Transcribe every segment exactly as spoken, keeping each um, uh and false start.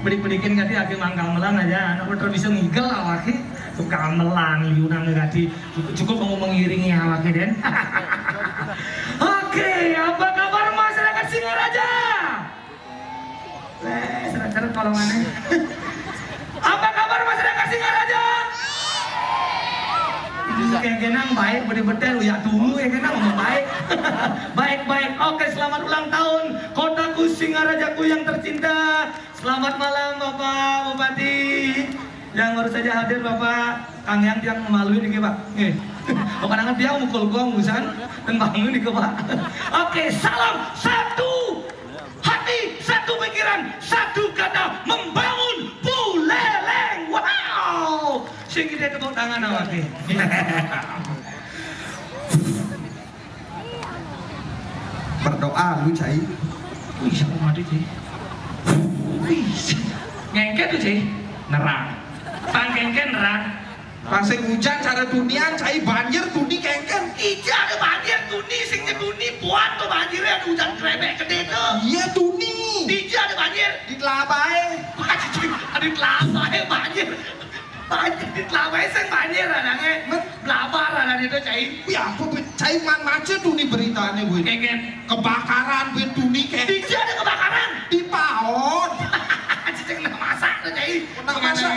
Bedik-bedikin kadi ake manggamelan aja, anak puter bisa ngigel awake. Tuh gamelan, yunang kadi. Cukup, cukup mau mengiringi awake, den. Oke, apa kabar masyarakat Singaraja? Weh, seret-seret kolongannya. Apa kabar masyarakat Singaraja? Itu kayak genang baik, bede betel, ya dulu ya genang ngomong baik. Baik, baik. Oke, selamat ulang tahun kotaku Singarajaku yang tercinta. Selamat malam Bapak Bupati yang baru saja hadir, Bapak. Kang Yang tiang memaluin iki, Pak. Nggih. Apa nangan tiang mukul gong busan dan bangun iki, Pak. Oke, salam satu hati, satu pikiran, satu kata, membangun Buleleng. Wow. Sing kita tepuk tangan awake. Berdoa lu, Cai. Wih, siapa mati, Cai? Wih, ngengket tuh, Cai. Nerang. Pang kengken nerang. Pas sing hujan cara tunian, Cai, banjir tuni kengken. Ija ada banjir tuni, sing nyetuni buat tuh banjirnya ada hujan krebek gede tuh. Iya, tuni. Ija ada banjir. Di telabae. Wah, cicing, ada telabae banjir. Banjir di telabae sing banjir anange. Met. Blabar anan itu, Cai. Wih, apa, Cai, man maca tuni beritane, wih. Kengken. Kebakaran, wih, tuni kengken. Ija ada kebakaran. Di paon. Cicing nak masak tuh, Cai. Nak masak.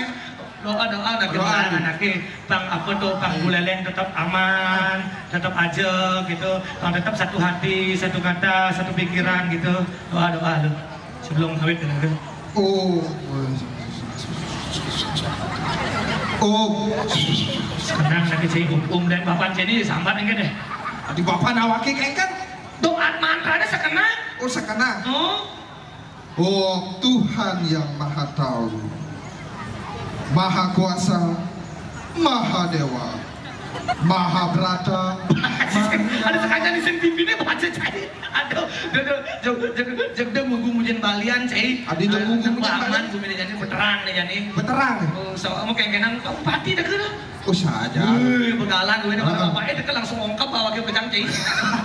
Doa, doa, nak doa. Anaknya, Bang, apa tuh, Bang Buleleng tetap aman, tetap aja gitu, Bang, tetap satu hati, satu kata, satu pikiran gitu. Doa, doa lu sebelum ngawit gitu. Oh. Oh. Kenang lagi si um, um dan bapak sini sambat ini deh. Di bapak nawaki kengken. Doa mantranya sekenang. Oh, sekenang. Oh. Oh, Tuhan yang Maha Tahu, Maha Kuasa, Maha Dewa, Maha Brata. Ada sekalian di sini pimpinnya baca cai. Aduh, aduh, aduh, jeng, jeng, jeng, jeng, munggu mujen balian, cai. Adi jeng munggu mujen balian. Aman, gue jadi beterang nih, jadi. Beterang. Oh, so, mau kayak kenang Pak Bupati dah kena. Oh, saja. Wih, begalan, gue ini bapak itu kan langsung ongkap bawa ke pejang, cai.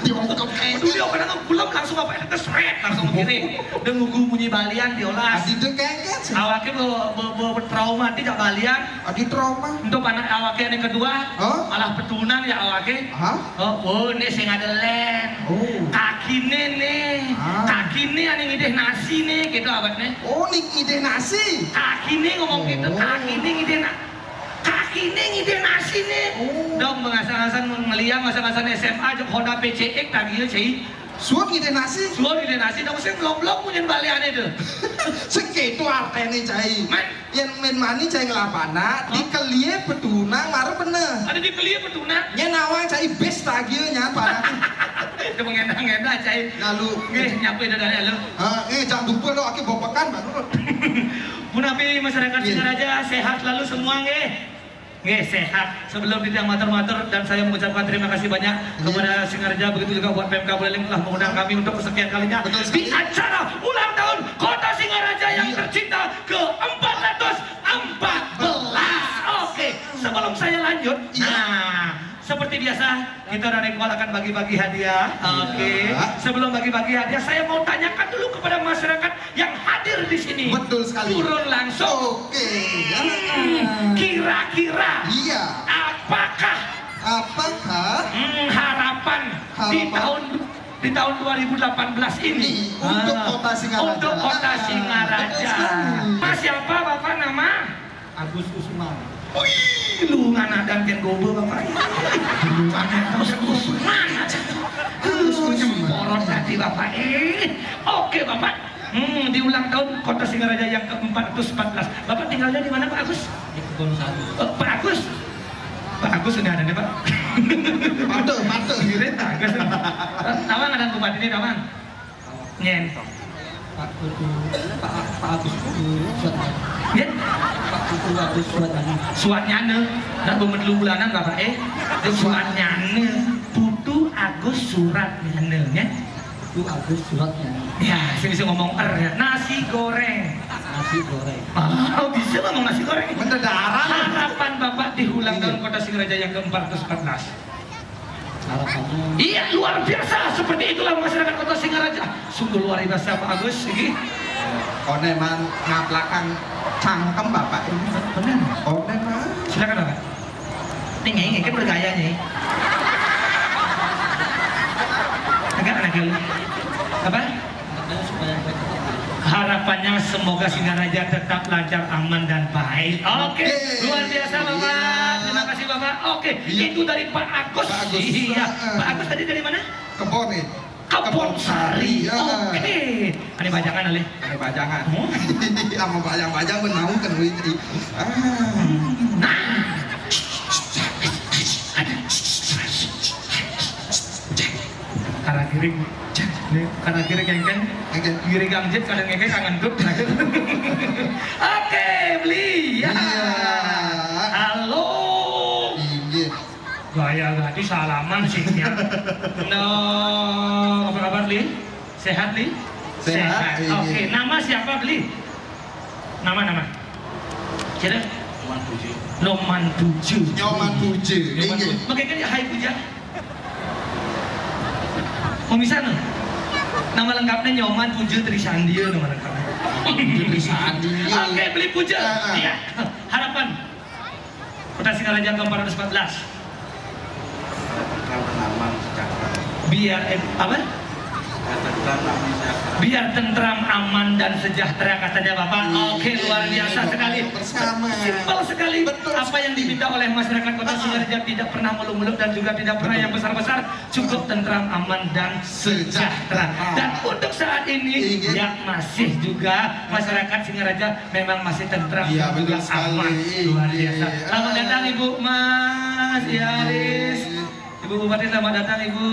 Diongkap kayak. Aduh, dia pernah pulang langsung bapak itu seret, langsung miring. Dia nunggu bunyi balian diolas. Adi itu kengket sih. Awake bawa, bawa, bawa trauma, tidak balian. Adi trauma. Untuk anak awake yang kedua, hah? Malah petunan ya awake. Hah? Oh, oh, ini sing ada len. Oh. Kakine nih. Ah. Kakine ane ngidih nasi nih, gitu awakne. Oh, nih ngidih nasi. Kakine ngomong gitu, oh. Kakine ngidih na-, kakine ngidih nasi nih. Oh. Dong, mengasan-asan ngeliang, masa-masa S M A, jok Honda P C X, tadi ya, cai. Suwun ngidih nasi. Suwun ngidih nasi, dong, sing blok-blok munyin baliane tuh. Sing ketu artene, cai. Man. Yen men mani cai nglapana, hah? Dikelie petunang marep beneh. Ada dikelie petunang? Nyen nawang cai bis tagih nyan panak. Itu mengenda-ngenda, cai. Lalu. Nggih, nyapu itu dari lu. Ah, eh, jangan lupa lo, aki bopekan, Pak Nurut. Punapi masyarakat, iya. Singaraja, sehat selalu semua, nggih. Nggih, sehat. Sebelum titiang matur-matur dan saya mengucapkan terima kasih banyak, iya, kepada Singaraja, begitu juga buat P M K Buleleng telah mengundang kami untuk kesekian kalinya, betul sekali, di acara ulang tahun Kota Singaraja yang, iya, tercinta ke empat ratus empat belas. Oke, sebelum saya lanjut, iya, nah, seperti biasa, kita dari Kuala akan bagi-bagi hadiah. Iya. Oke. Sebelum bagi-bagi hadiah, saya mau tanyakan dulu kepada masyarakat yang hadir di sini. Betul sekali. Turun langsung. Oke. Hmm, kira-kira, iya, apakah, apakah, hmm, harapan di, harapan, tahun, di tahun dua ribu delapan belas ini, nih, untuk, ah, Kota Singaraja. Untuk Kota, ah, Singaraja. Betul sekali. Mas siapa, Bapak, nama? Agus Usman. Wih, lu nganadan ken gobo, Bapak. Agus Usman aja. Agus Usman. Porot tadi, Bapak. Eh, oke, Bapak. Hmm, di ulang tahun Kota Singaraja yang ke empat ratus empat belas. Bapak tinggalnya di mana, Pak Agus? Di Kebun Sari. Eh, Pak Agus. Pak Agus sudah ada nih, Pak. Patuh, patuh. Sirit Pak Agus. Eh, tawang ada bupati ini, tawang. Nyen. Pak Putu, Pak, Pak Agus Suwatnyana. Nyen? Pak Putu Agus Suwatnyana. Suwatnyana. Dah bemen lu bulanan, Bapak, eh. Suwatnyana. Putu Agus Suratnyana, nyen. Putu Agus Suratnyana. Ya, sini bisa ngomong er ya. Nasi goreng. Nasi goreng. Ah, bisa ngomong nasi goreng. Mendadak. Harapan Bapak di ulang, iya, tahun Kota Singaraja yang ke empat ratus empat belas. Harapannya. Iya, luar biasa. Seperti itulah masyarakat Kota Singaraja. Sungguh luar biasa, Pak Agus. Ini. Koné man ngaplakan cangkem Bapak ini. Bener. Koné man. Silakan, Bapak. Ini Nyai, Nyai kan bergaya, Nyai. Enggak, anak dulu. Apa? Harapannya semoga Singaraja tetap lancar, aman, dan baik. Oke, oke, luar biasa, Bapak. Iya. Terima kasih, Bapak. Oke, iya, itu dari Pak Agus. Pak Agus. Iya. Heeh. Pak Agus tadi dari mana? Kebon nih. Kebon Sari. Kebon Sari, ya. Oke. Ada bajangan, Ale? Ada bajangan. Hmm? Sama bajang-bajang benaun kan, wih. Ah. Nah. Karena kiri, nih, karena kiri kengkeng, kengkeng. Kiri gangjit, kanan kengkeng, kangen tuh. Oke, beli. Ya. Iya. Halo. Iya. Gaya tadi salaman sih ya. No, apa kabar, Li? Sehat, Li? Sehat, sehat. Iya. Oke, nama siapa, Beli? Nama, nama. Kira? Nyoman Puji. Nyoman Puji. Nyoman Puji. Nyoman Puji. Makanya kan ya, hai Puja. Mau bisa, no? Nama lengkapnya Nyoman Puji Trisandia, nama lengkapnya. Puji Trisandia. Oke, Beli Puja. Heeh. Iya. Harapan Kota Singaraja ke empat ratus empat belas. Tentram dan aman sejahtera. Biar, eh, apa? Tentram dan aman sejahtera. Biar tentram, aman, dan sejahtera, katanya Bapak. Iya, oke, luar biasa sekali. Bersama. Simpel sekali. Betul sekali. Apa yang diminta oleh masyarakat Kota Singaraja, tidak pernah muluk-muluk dan juga tidak pernah yang besar-besar. Cukup tentram, aman, dan sejahtera. Sejahtera. Dan untuk saat ini, iya, ya, masih juga masyarakat Singaraja memang masih tentram dan juga aman. Iya, betul sekali. Luar biasa. Iya. Selamat datang, Ibu Mas Yaris. Ibu Bupati, selamat datang, Ibu.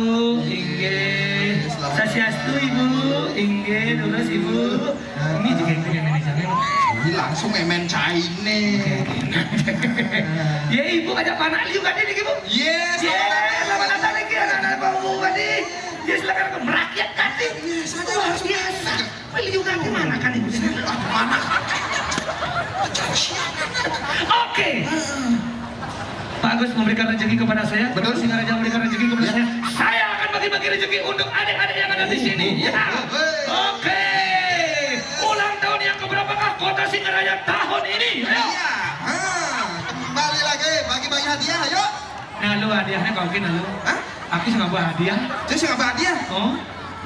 Iya. Inggih. Selamat datang. Swastiastu, Ibu. Inggih, terus, Ibu. Nah. Ini juga itu yang manajernya. Ini langsung main-main caine. Oke, oke. Ya, Ibu ajak anak liu kan ini, Ibu? Yes, selamat datang. Yes, selamat datang lagi, anak-anak Bapak Bupati. Ya, silakan ke merakyat kan. Iya, saya langsung. Luar biasa. Beliau kan di mana kan, Ibu? Ah, mana? Oke. Heeh. Pak Agus memberikan rezeki kepada saya. Betul. Singaraja memberikan rezeki kepada saya. Ya. Saya akan bagi-bagi rezeki untuk adik-adik yang ada di sini. Oh, ya. Oh, oh, oh. Oke. Ulang tahun yang keberapakah Kota Singaraja tahun ini? Ayo. Iya. Ha, kembali lagi bagi-bagi hadiah, ayo. Nah, lu hadiahnya kau gini, lu. Hah? Aku sih nggak bawa hadiah. Terus nggak bawa hadiah? Oh.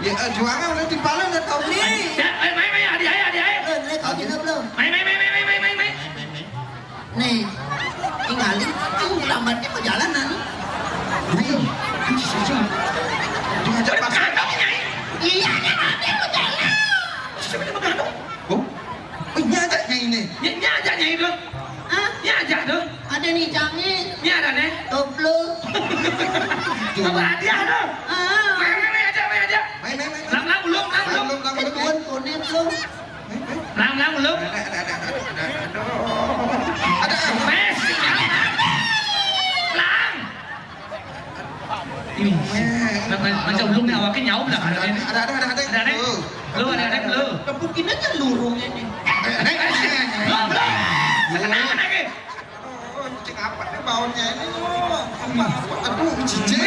Ya, eh, juara udah timpalan udah tahu nih. Ya, eh, main, main, hadiah, hadiah. Eh, nih, kau gini belum? Main, main, main. Nih, tinggalin tuh lambatnya perjalanan. Wih, itu sih, Cang. Diajak pas. Kandang, Nyai. Iya, Nyai, nanti perjalanan. Siapa yang mengandung? Oh, oh, ini aja, Nyai, ini. Ini, ini aja, Nyai, tuh. Hah? Ini aja, tuh. Ada nih, Cang, nih. Ini ada, nih. Toplo. Apa hadiah, tuh? Ah. Main, main, main aja, main aja. Main, main, main, main. Lang, lang, belum, lang, belum. Belum, lang, belum. Eh, tuan, kuning, tuh. Lang, lang, belum? Ada, ada, ada, ada, ada. Aduh. Ada. Mes. Lang. Ini. Eh. Nah, nah, macam belum nih awaknya nyau lah. Ada, ada, ada, ada. Ada, ada. Tuh. Belum, ada, ada, belum. Tepukin aja lurungnya nih. Eh, eh, eh, eh. Belum, belum. Tenang lagi. Aduh, cing apa nih baunya ini, oh? Apa, apa? Aduh, cicing.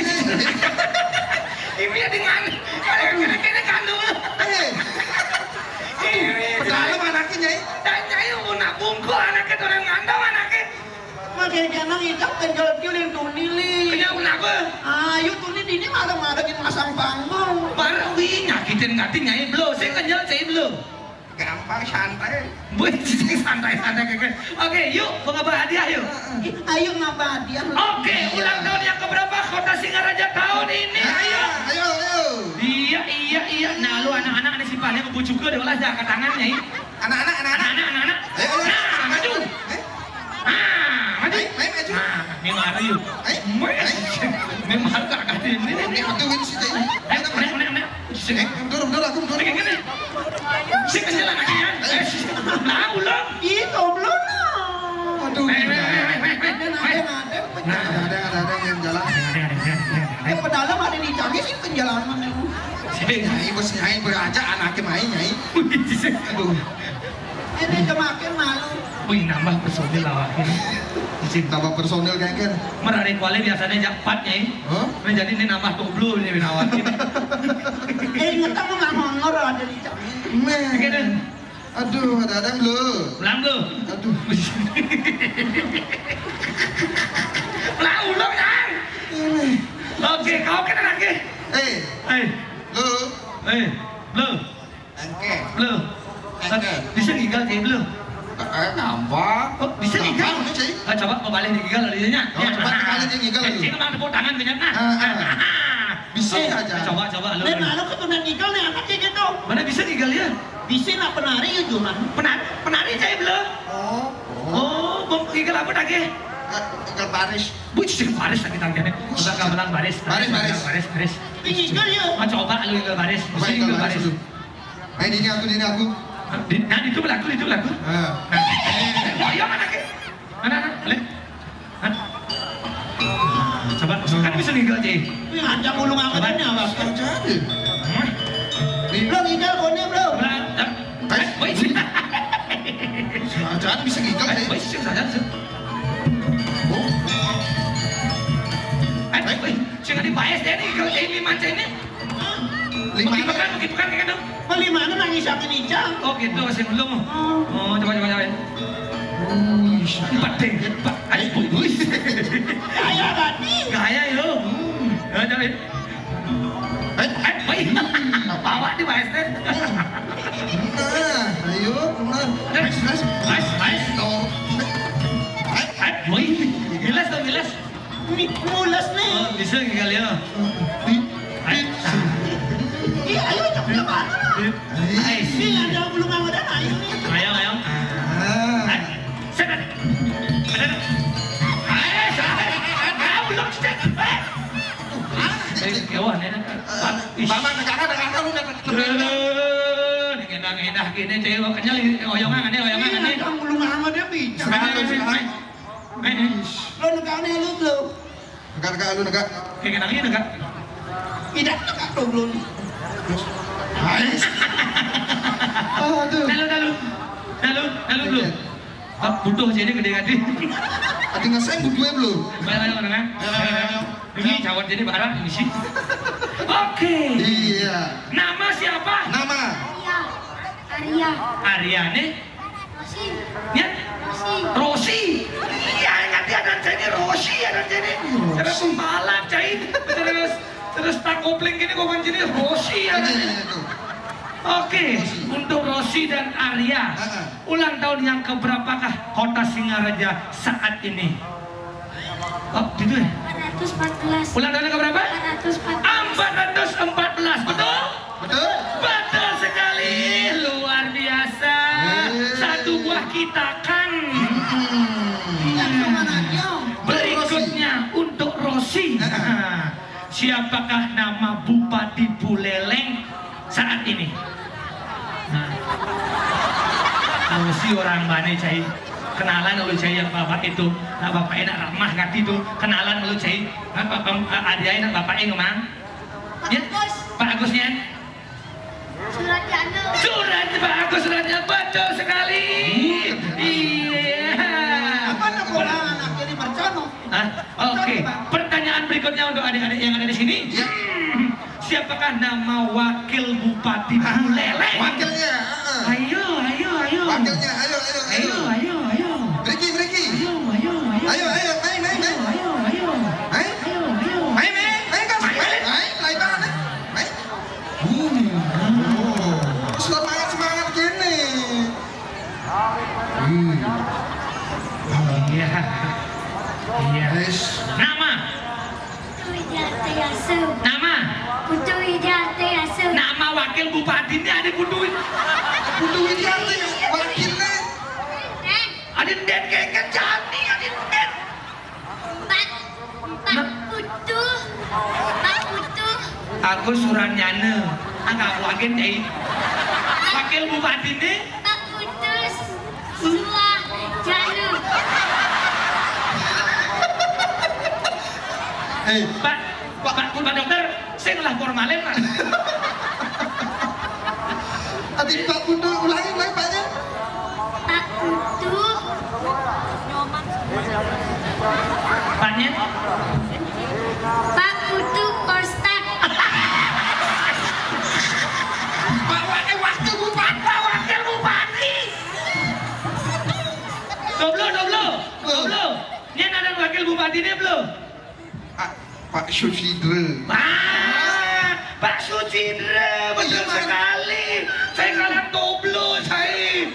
Ini dengan, kayak gini kandung. Eh. Ini. Pedalem anaknya, Nyai. Dan Nyai mau nak bungkuk anaknya, tuh orang ngandung anaknya. Mas, jangan hitam, kenjol kiu yang tuni, Li. Kenjol kenapa? Ayo, tuni dini malam ada yang masang panggung. Barang wi nyakitin katin, Nyai, belum. Saya kenjol, saya belum. Gampang, santai. Wih, santai-santai, Keke. Oke, yuk, mau ngabah hadiah, yuk. Ih, ayo ngabah hadiah. Oke, iya. Ulang tahun yang keberapa Kota Singaraja tahun ini? Ah, ayo. Ayo, ayo. Iya, iya, iya. Nah, lu anak-anak, ada si Pahli ngebujuk gue deh, olah angkat tangannya, ya. Anak-anak, anak-anak. Anak-anak, anak-anak. Ayo, ayo. Nah, maju. Eh? Ah, maju. Ayo, ayo, maju. Nah, ini marah, yuk. Ayo. Weh. Ayo. Ini marah, Kak, ini. Ini, ini, aduh, ini sih, ini. Ayo, ayo, ayo, ayo. Sini. Eh, mundur, mundur, aku mundur. Sini, sini. Sini, kecil anaknya. Eh, sini. Nah, ulang. Ih, goblok, nah. Aduh. Eh, eh, eh, eh, eh, eh. Ada, ada, ada, ada. Nah. Ada, ada, ada, ada yang jalan. Ada, ada, ada, ada, ada. Eh, pedalem ada di kami sih, penjalanan itu. Sini. Nyai, bos, Nyai, beraja anaknya main, Nyai. Wih, sini. Aduh. Ini semakin malu. Wih, nambah personil awaknya. Izin. Nambah personil, Keke. Merari kuali biasanya jak empat, Nyai. Hah? Nah, jadi ini nambah toblo ini, awaknya. Eh, ingat sama Mang Honor ada di Cami. Meh. Oke, deh. Aduh, ada-ada belum? Ulang belum? Aduh. Ulang, ulang, Yang. Ini. Oke, kau kan lagi. Eh, Eh, lo, eh, belum. Engke. Belum. Engke. Bisa ngigal, Cai, belum? Eh, ngapa? Oh, bisa ngigal? Ngapa, Cai? Ah, coba mau balik ngigal, lihatnya. Oh, coba kali dia ngigal, Eh, lu. Cai, emang tepuk tangan, banyak, nah. Ah, ah. Bisa aja. Coba, coba, lu. Dan malu keturunan ngigal nih, anak kayak gitu. Mana bisa ngigal, ya? Bisa nak penari, ya, cuman. Penari, penari, Cai, belum? Oh. Oh, mau ngigal apa lagi? Ngigal baris. Bucing baris lagi tangannya. Udah gamelan baris. Baris, baris. Baris, baris. Ini ngigal, ya. Oh, coba lu ngigal baris. Coba ngigal baris dulu. Eh, ini aku, ini aku. Di, nah, itu berlaku, itu berlaku. Ah. Nah, eh, oh, iya, mana ke? Mana, mana? Boleh? Hah? Coba, kan bisa ngigal, Cai. Wih, ada bulu ngamatnya, Bang. Bisa jadi. Hah? Belum ngigal, kondi belum. Coba, eh, eh, woi, sih. Jangan bisa ngigal, Cai. Woi, sih, jangan, sih. Oh. Eh, woi, jangan dibayar deh nih, kalau Cai ini macam ini. Lima. Begitu kan, begitu kan, kayak gitu. Bagaimana nangis sampai nicang? Oh, gitu, masih belum. Oh. Oh, coba, coba, coba. Wih, empat deh, empat. Ayo, wih. Gaya, Bani. Gaya, yo. Hmm. Ya, coba. Eh, eh, wih. Bawa di Pak S T. Nah, ayo, keluar. Eh, Ais, ais. Ais, ais. Oh. Eh, eh, wih. Jelas dong, jelas. Mi-, mules nih. Oh, bisa kali ya. Iya, ayo, coba mana? Ais. Ini ada bulu ngamat, ayo nih. Ayo, ayo. Ah. Set, set. Ada, ada. Ais, ais. Ah, belum, set. Eh. Eh, kawan, enak. Ih. Mama, negara, negara, lu dapat. Eh, ini enak, enak gini, cewek, kenyal, oyangan, ini, oyangan, ini. Ada bulu ngamat, dia bicara. Sekarang, sekarang. Eh, eh. Lo negaknya lu belum? Negak, negak, lu negak. Kayak kenangnya negak. Tidak negak dong belum. Ais. Aduh. Dalu, dalu. Dalu, dalu belum. Iya. Ah, butuh jadi gede hati. Hati ngeseng butuhnya belum? Ayo, ayo, ayo. Ayo, ayo, ayo. Ini cawat jadi barang ini sih. Oke. Iya. Nama siapa? Nama. Arya. Arya. Arya nih. Rosi. Ya? Rosi. Rosi. Iya, ingat ya, dan jadi Rosi ya, dan jadi. Rosi. Terus pembalap, Cai. Terus, terus tak kopling gini, kok kan jadi Rosi ya, dan jadi. Iya, iya, iya, tuh. Oke, Rosi. Untuk Rosi dan Arya, heeh, ulang tahun yang keberapakah Kota Singaraja saat ini? Oh, gitu ya? Empat ratus empat belas. Ulang tahunnya keberapa? Empat ratus empat belas. Empat ratus empat belas, betul? Betul. Betul sekali, luar biasa. Eh. Satu buah kitakan. Hmm. Berikutnya untuk Rosi. Heeh. Nah, siapakah nama Bupati Buleleng saat ini? Nah. Rosi orang mana, Cai? Kenalan dulu, Cai, yang bapak itu. Nah, bapak enak ramah kati itu. Kenalan dulu, Cai. Nah, bapak, eh, adik enak bapak yang ngomong. Ya, Pak Agusnya. Suratnya. Surat, Pak Agus suratnya, betul sekali. Iya. Apa nama orang anak ini mercono? Hah? Oke. Pertanyaan berikutnya untuk adik-adik yang ada di sini. Ya. Siapakah nama wakil bupati Buleleng? Wakilnya, heeh. Ayo, ayo, ayo. Wakilnya, ayo, ayo, ayo. Ayo, ayo, ayo. Ricky, Ricky. Ayo, ayo, ayo. Ayo, ayo, main, main, main. Ayo, ayo, ayo. Main? Ayo, ayo. Main, main, main, Kak. Main, main. Main, main. Main. Hmm. Oh, semangat, semangat gini. Hmm. Iya. Iya. Wes. Nama? Putu Wijayasa. Nama? Putu Wijayasa. Nama wakil bupati ini ada Putu Wi-, Putu Wijayasa, wakilnya. Eh. Ada Ndet, kayak kan Jani, ada Ndet. Pak, Pak Putu, Pak Putu. Aku Suranyana, anak aku agen, eh. Wakil bupati ini. Pak Putu Suwajana. Eh, Pak, Pak, Pak, Pak Dokter, sing lah formalin, Pak. Tadi Pak Putu, ulangi, ulangi, Paknya. Pak Putu. Paknya? Pak Putu Polstek. Pak Wakil, Wakil Bupati, Pak Wakil Bupati. Bupati ini belum? Ah, Pak Susidre. Ah, Pak Susidre, betul sekali. Saya kalah toblo, saya.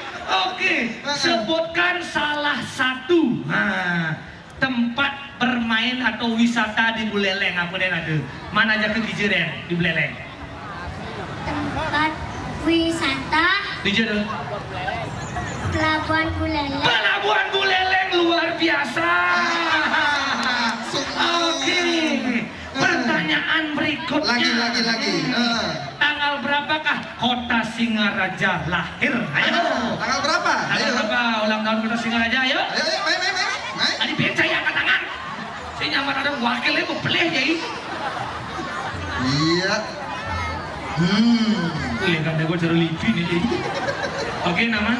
Oke, sebutkan salah satu, nah, tempat bermain atau wisata di Buleleng, apa deh ada? Mana aja ke Gijeran di Buleleng? Tempat wisata. Di Jero. Pelabuhan Buleleng. Pelabuhan Buleleng luar biasa. Oke. Pertanyaan berikutnya. Lagi, lagi, lagi. Hmm. Eh. Tanggal berapakah Kota Singaraja lahir? Ayo. Tanggal berapa? Tanggal berapa ulang tahun Kota Singaraja? Ayo. Ayo, ayo, main, main, main. Main. Tadi pengen saya angkat tangan. Saya nyamar ada wakilnya, mau peleh, ya. Iya. Hmm. Wih, kan gue cari lipi nih. Oke, nama?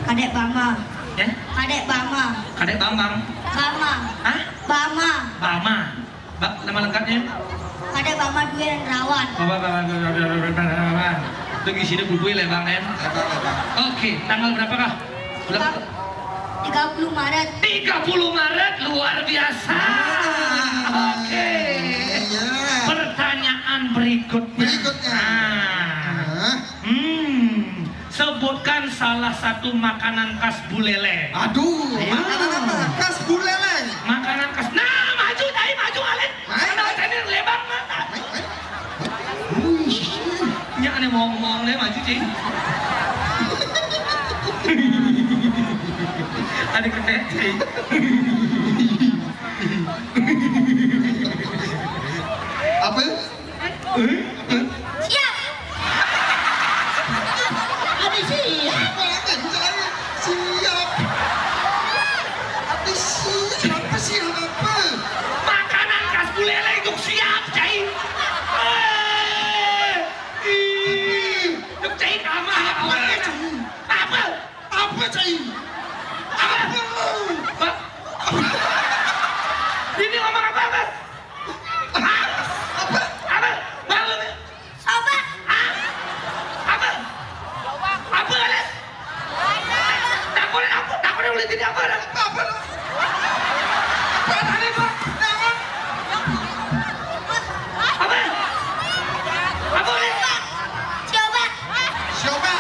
Kadek Bama. Ya? Kadek Bama. Kadek Bambang. Bama. Hah? Bama. Bama. Ba-, nama lengkapnya? Kadek Bama Dwi Hendrawan. Bama, Bama, Bama, Bama, Bama, Bama. Itu isinya buku ya, Bang, em? Oke, tanggal berapakah? Bulan tiga puluh Maret. Tiga puluh Maret, luar biasa. Ah, oke. Iya. Pertanyaan berikutnya. Berikutnya. Nah. Hah? Hmm, sebutkan salah satu makanan khas Buleleng. Aduh, ayo. Makanan apa? Khas Buleleng. Makanan khas. Nah, maju, tai, maju, Alen. Hai, hai. Lebang mata. Hai, hai. Wih. Nya aneh ngomong deh, maju, Cing. Ada ketek, Cing. Apa? Siap. Ada siap. Siap. Ada siap. Siapa, siap apa? Makanan khas Buleleng itu siap, cai. Eh, ih, itu cai kamar. Apa, cai? Apa? Apa, cai? Apa? Apa? Ini ngomong apa, Mas? Apa? Apa? Bangun. Coba. Hah? Apa? Apa, Alex? Takonin apa? Takonin ulit ini apa, Alex? Apa, apa? Apa tadi, Pak? Jangan. Apa? Apa, Alex? Coba. Coba.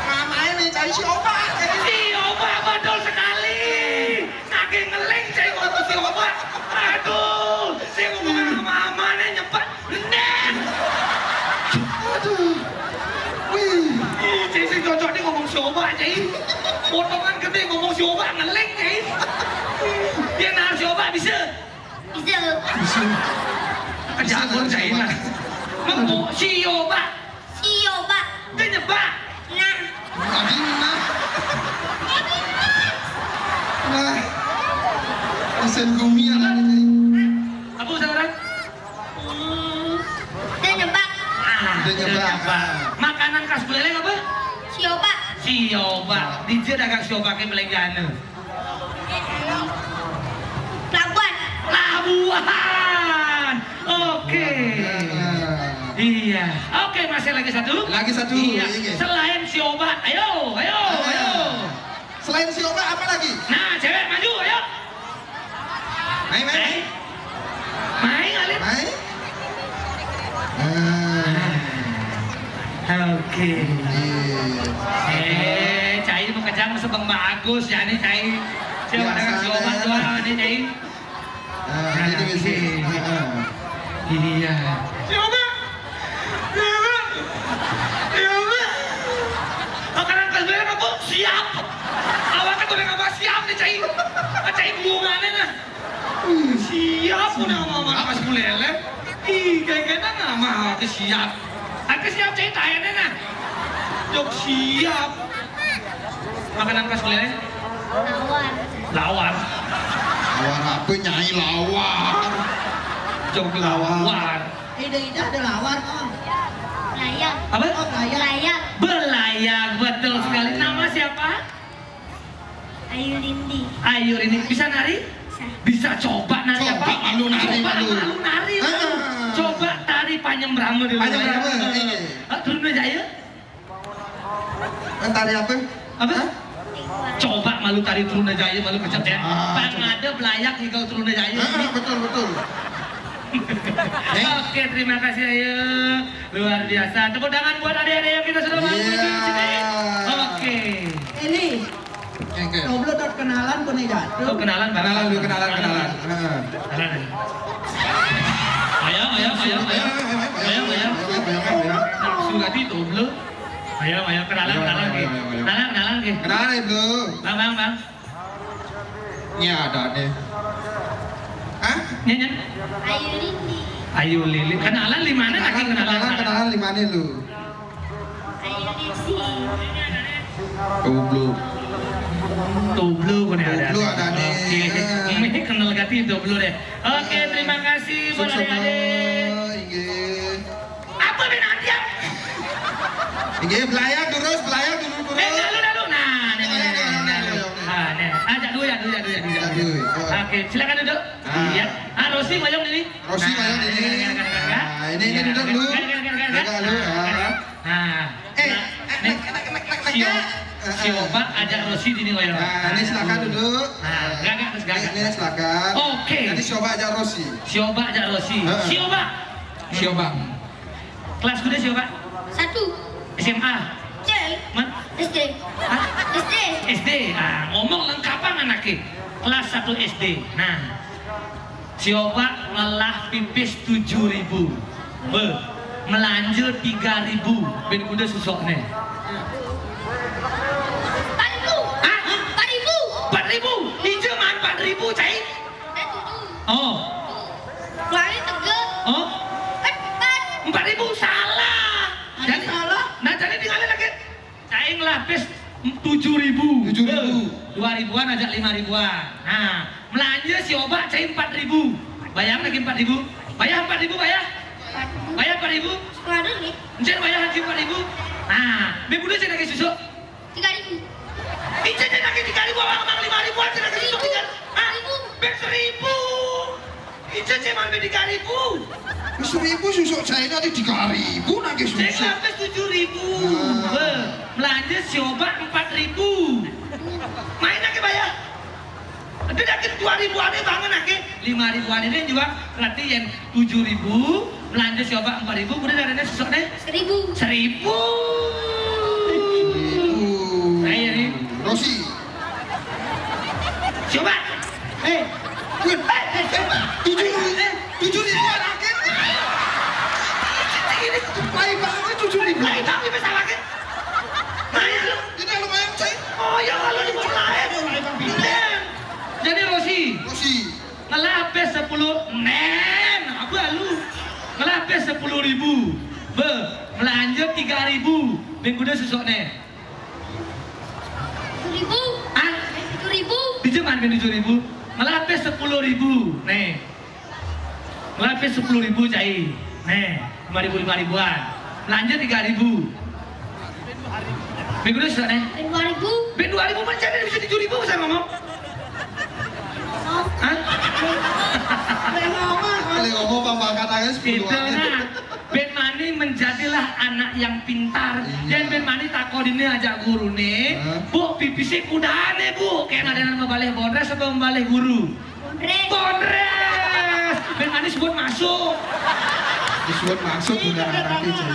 Mama ini cari si Oba. Si Oba, betul sekali. Saking ngeling saya ngomong si Oba. Aduh, saya ngomong sama mama nih, nyepet. Neng. Aduh. Wih. Ih, cai sing cocok nih ngomong si Oba, cai. Potongan gede ngomong si Oba, ngeling, cai. Dia nahan si Oba bisa. Bisa. Bisa. Kerja pun, cai, nah. Ngomong si Oba. Si Oba. Dia nyebak. Nah. Aduh, nah. Nah. Mesin bumi yang ada, cai. Apa usaha orang? Hmm, dia nyebak. Ah, dia nyebak. Makanan khas Buleleng apa? Sioba. Sioba. Di dia dagang sioba ke Buleleng jana. Pelabuhan. Pelabuhan. Oke. Iya. Oke, masih lagi satu? Lagi satu. Iya. Iya. Selain sioba, ayo, ayo, ayo. Selain sioba apa lagi? Nah, cewek maju, ayo. Mai, mai, mai. Mai, Alin. Mai. Ah. Oke. Iya. Eh, cai mau kejang sebeng bagus ya nih, cai. Coba dengan si Obat doang nih, cai. Ah, nah, ini bisa. Iya. Si Obat. Si Obat. Si Obat. Makanan kesulitan apa? Siap. Awaknya tuh udah nggak siap nih, cai. Cai hubungannya nah. Siap, udah sama Mas Buleleng. Ih, kayak-kayak nama aku siap. Aku siap cerita ya, Nena. Jok siap. Makanan Mas Buleleng? Lawar. Lawar. Lawar apa, Nyai, lawar? Jok lawar. Ida-ida ada lawar, Om. Layang. Apa? Oh, layang. Layang. Belayang, betul sekali. Nama siapa? Ayu Lindi. Ayu Lindi. Bisa nari? Bisa. Bisa coba nari apa? Coba malu nari, coba malu. Malu nari, malu. Ah. Coba tari Panyembrama dulu. Panyembrama, ya. Iya. Ah, turun aja, ayo. Eh, tari apa? Apa? Hah? Coba malu tari Trunajaya, malu kecek ya. Ah, pang coba. Ada belayak ngigal Trunajaya. Ah, betul, betul. Eh? Oke, terima kasih, ayo. Luar biasa. Tepuk tangan buat adik-adik yang kita sudah bantu di sini. Iya. Oke. Ini. Oke. Coba dot kenalan, punya jatuh. Oh, kenalan, Bang. Kenalan dulu, kenalan, kenalan. Heeh. Kenalan. Ayo, ayo, ayo, ayo. Ayo, ayo, ayo. Ayo, ayo. Nah, sudah itu, belum? Ayo, ayo, kenalan, ayo, kenalan, ayo, ayo, ayo. Kenalan, kenalan, Ki. Kenalan ya, Bro. Bang, bang, bang. Ini ada nih. Hah? Ini, ini. Ayu Lili. Ayu Lili. Kenalan di mana, kenalan, lagi kenalan, kenalan, kenalan? Kenalan di mana lu? Ayu Lili. Tublu. Tublu, kok ada. Tublu ada nih. Oke. Ini kenal gati Tublu deh. Oke, terima kasih, buat adik-adik. Sukses, inggih. Apa ben andiam? Inggih, belayar terus, belayar dulu, terus. Eh, lalu, lalu. Nah, nih, nih, nih, nih, nih, nih. Ayo, ayo, ayo. Ah, nih. Ajak dulu ya, dulu ya, dulu ya, dulu ya. Ajak dulu. Oke, silakan duduk. Ah. Iya. Ah, Rosi, mayong ini. Rosi, mayong ini. Nah, ini, ini duduk dulu. Kan, kan, kan, kan, kan. Duduk dulu. Nah, ah. Nah, eh, nah, eh, nih, eh, eh, eh, eh, Sio-, eh, eh. Sioba ajak Rosi di sini, mayong. Nah, ini silakan duduk. Nah, enggak, enggak, terus enggak, ini, enggak. Ini silakan. Oke. Ini Sioba ajak Rosi. Sioba ajak Rosi. Heeh. Sioba. Sioba. Kelas kuda, Sioba? Satu. S M A? Cek. Man? S D. Hah? S D. S D. Ah, ngomong lengkap anaknya. Kelas satu S D. Nah. Sioba ngelah pipis tujuh ribu. Be. Melanja tiga ribu. Ben kuda susokne. Empat ribu. Hah? Empat ribu. Empat ribu. Inje man empat ribu, cai. Saya tujuh. Oh. Tuh. Keluarin tiga. Oh. Kan empat. Empat ribu, salah. Ada. Jadi, salah. Nah, jadi tinggalin lagi. Cai ngelah pis tujuh ribu. Tujuh ribu. Dua ribuan aja, lima ribuan. Nah, melanja Sioba cai empat ribu. Bayar lagi empat ribu. Bayar empat ribu, bayar. Empat ribu. Bayar empat ribu. Sekolah dulu nih. Encen bayar haji empat ribu. Nah, be kuda cai lagi susuk. Tiga ribu. Ica cai lagi tiga ribu, abang, abang lima ribu aja lagi susuk tiga. Hah? Seribu. Be seribu. Ica cai man be tiga ribu. Seribu susuk cai nanti tiga ribu nangke susuk. Cai habis tujuh ribu. Ah. Be, melanja Sioba empat ribu. Main lagi bayar. Ada dah dua ribuan ane bangun lagi. Lima ribuan ane juga, berarti yang tujuh ribu, melanja Sioba empat ribu, udah darane susuk deh. Seribu. Seribu. Seribu. Saya nih. Rosi. Coba. Eh, Gun. Eh, eh, eh, tujuh, eh, tujuh ribu lagi. Ini baik banget, tujuh ribu. Baik banget, bisa lagi. Nah, ya, lu. Ini lumayan, coy. Oh, ya, kalau di lain. Ayo, lain, Bang. Iya. Jadi, Rosi. Rosi. Ngelah pis sepuluh, nen, apa lu? Ngelah pis sepuluh ribu. Be, melanja tiga ribu. Minggu dah susuk, nen. Tujuh ribu. Hah? Tujuh ribu. Di jaman kan tujuh ribu. Ngelah pis sepuluh ribu. Nih. Ngelah pis sepuluh ribu cai. Nih, lima ribu, lima ribuan. Belanja tiga ribu. Minggu ini susah, nih. Dua ribu. Ben dua ribu mana jadi bisa tujuh ribu, saya ngomong. Hah? Boleh ngomong, Bang. Boleh ngomong, Bang, Bang, katanya sepuluh. Itu, nah. Ben mani menjadilah anak yang pintar. Iya. Dan ben mani takonine ajak gurune, hah? Bu, pipise kudane, Bu. Kayak ada nama balih bondres atau balih guru? Bondres. Bondres. Ben mani sebut masuk. Disebut masuk, udah nanti, cuy.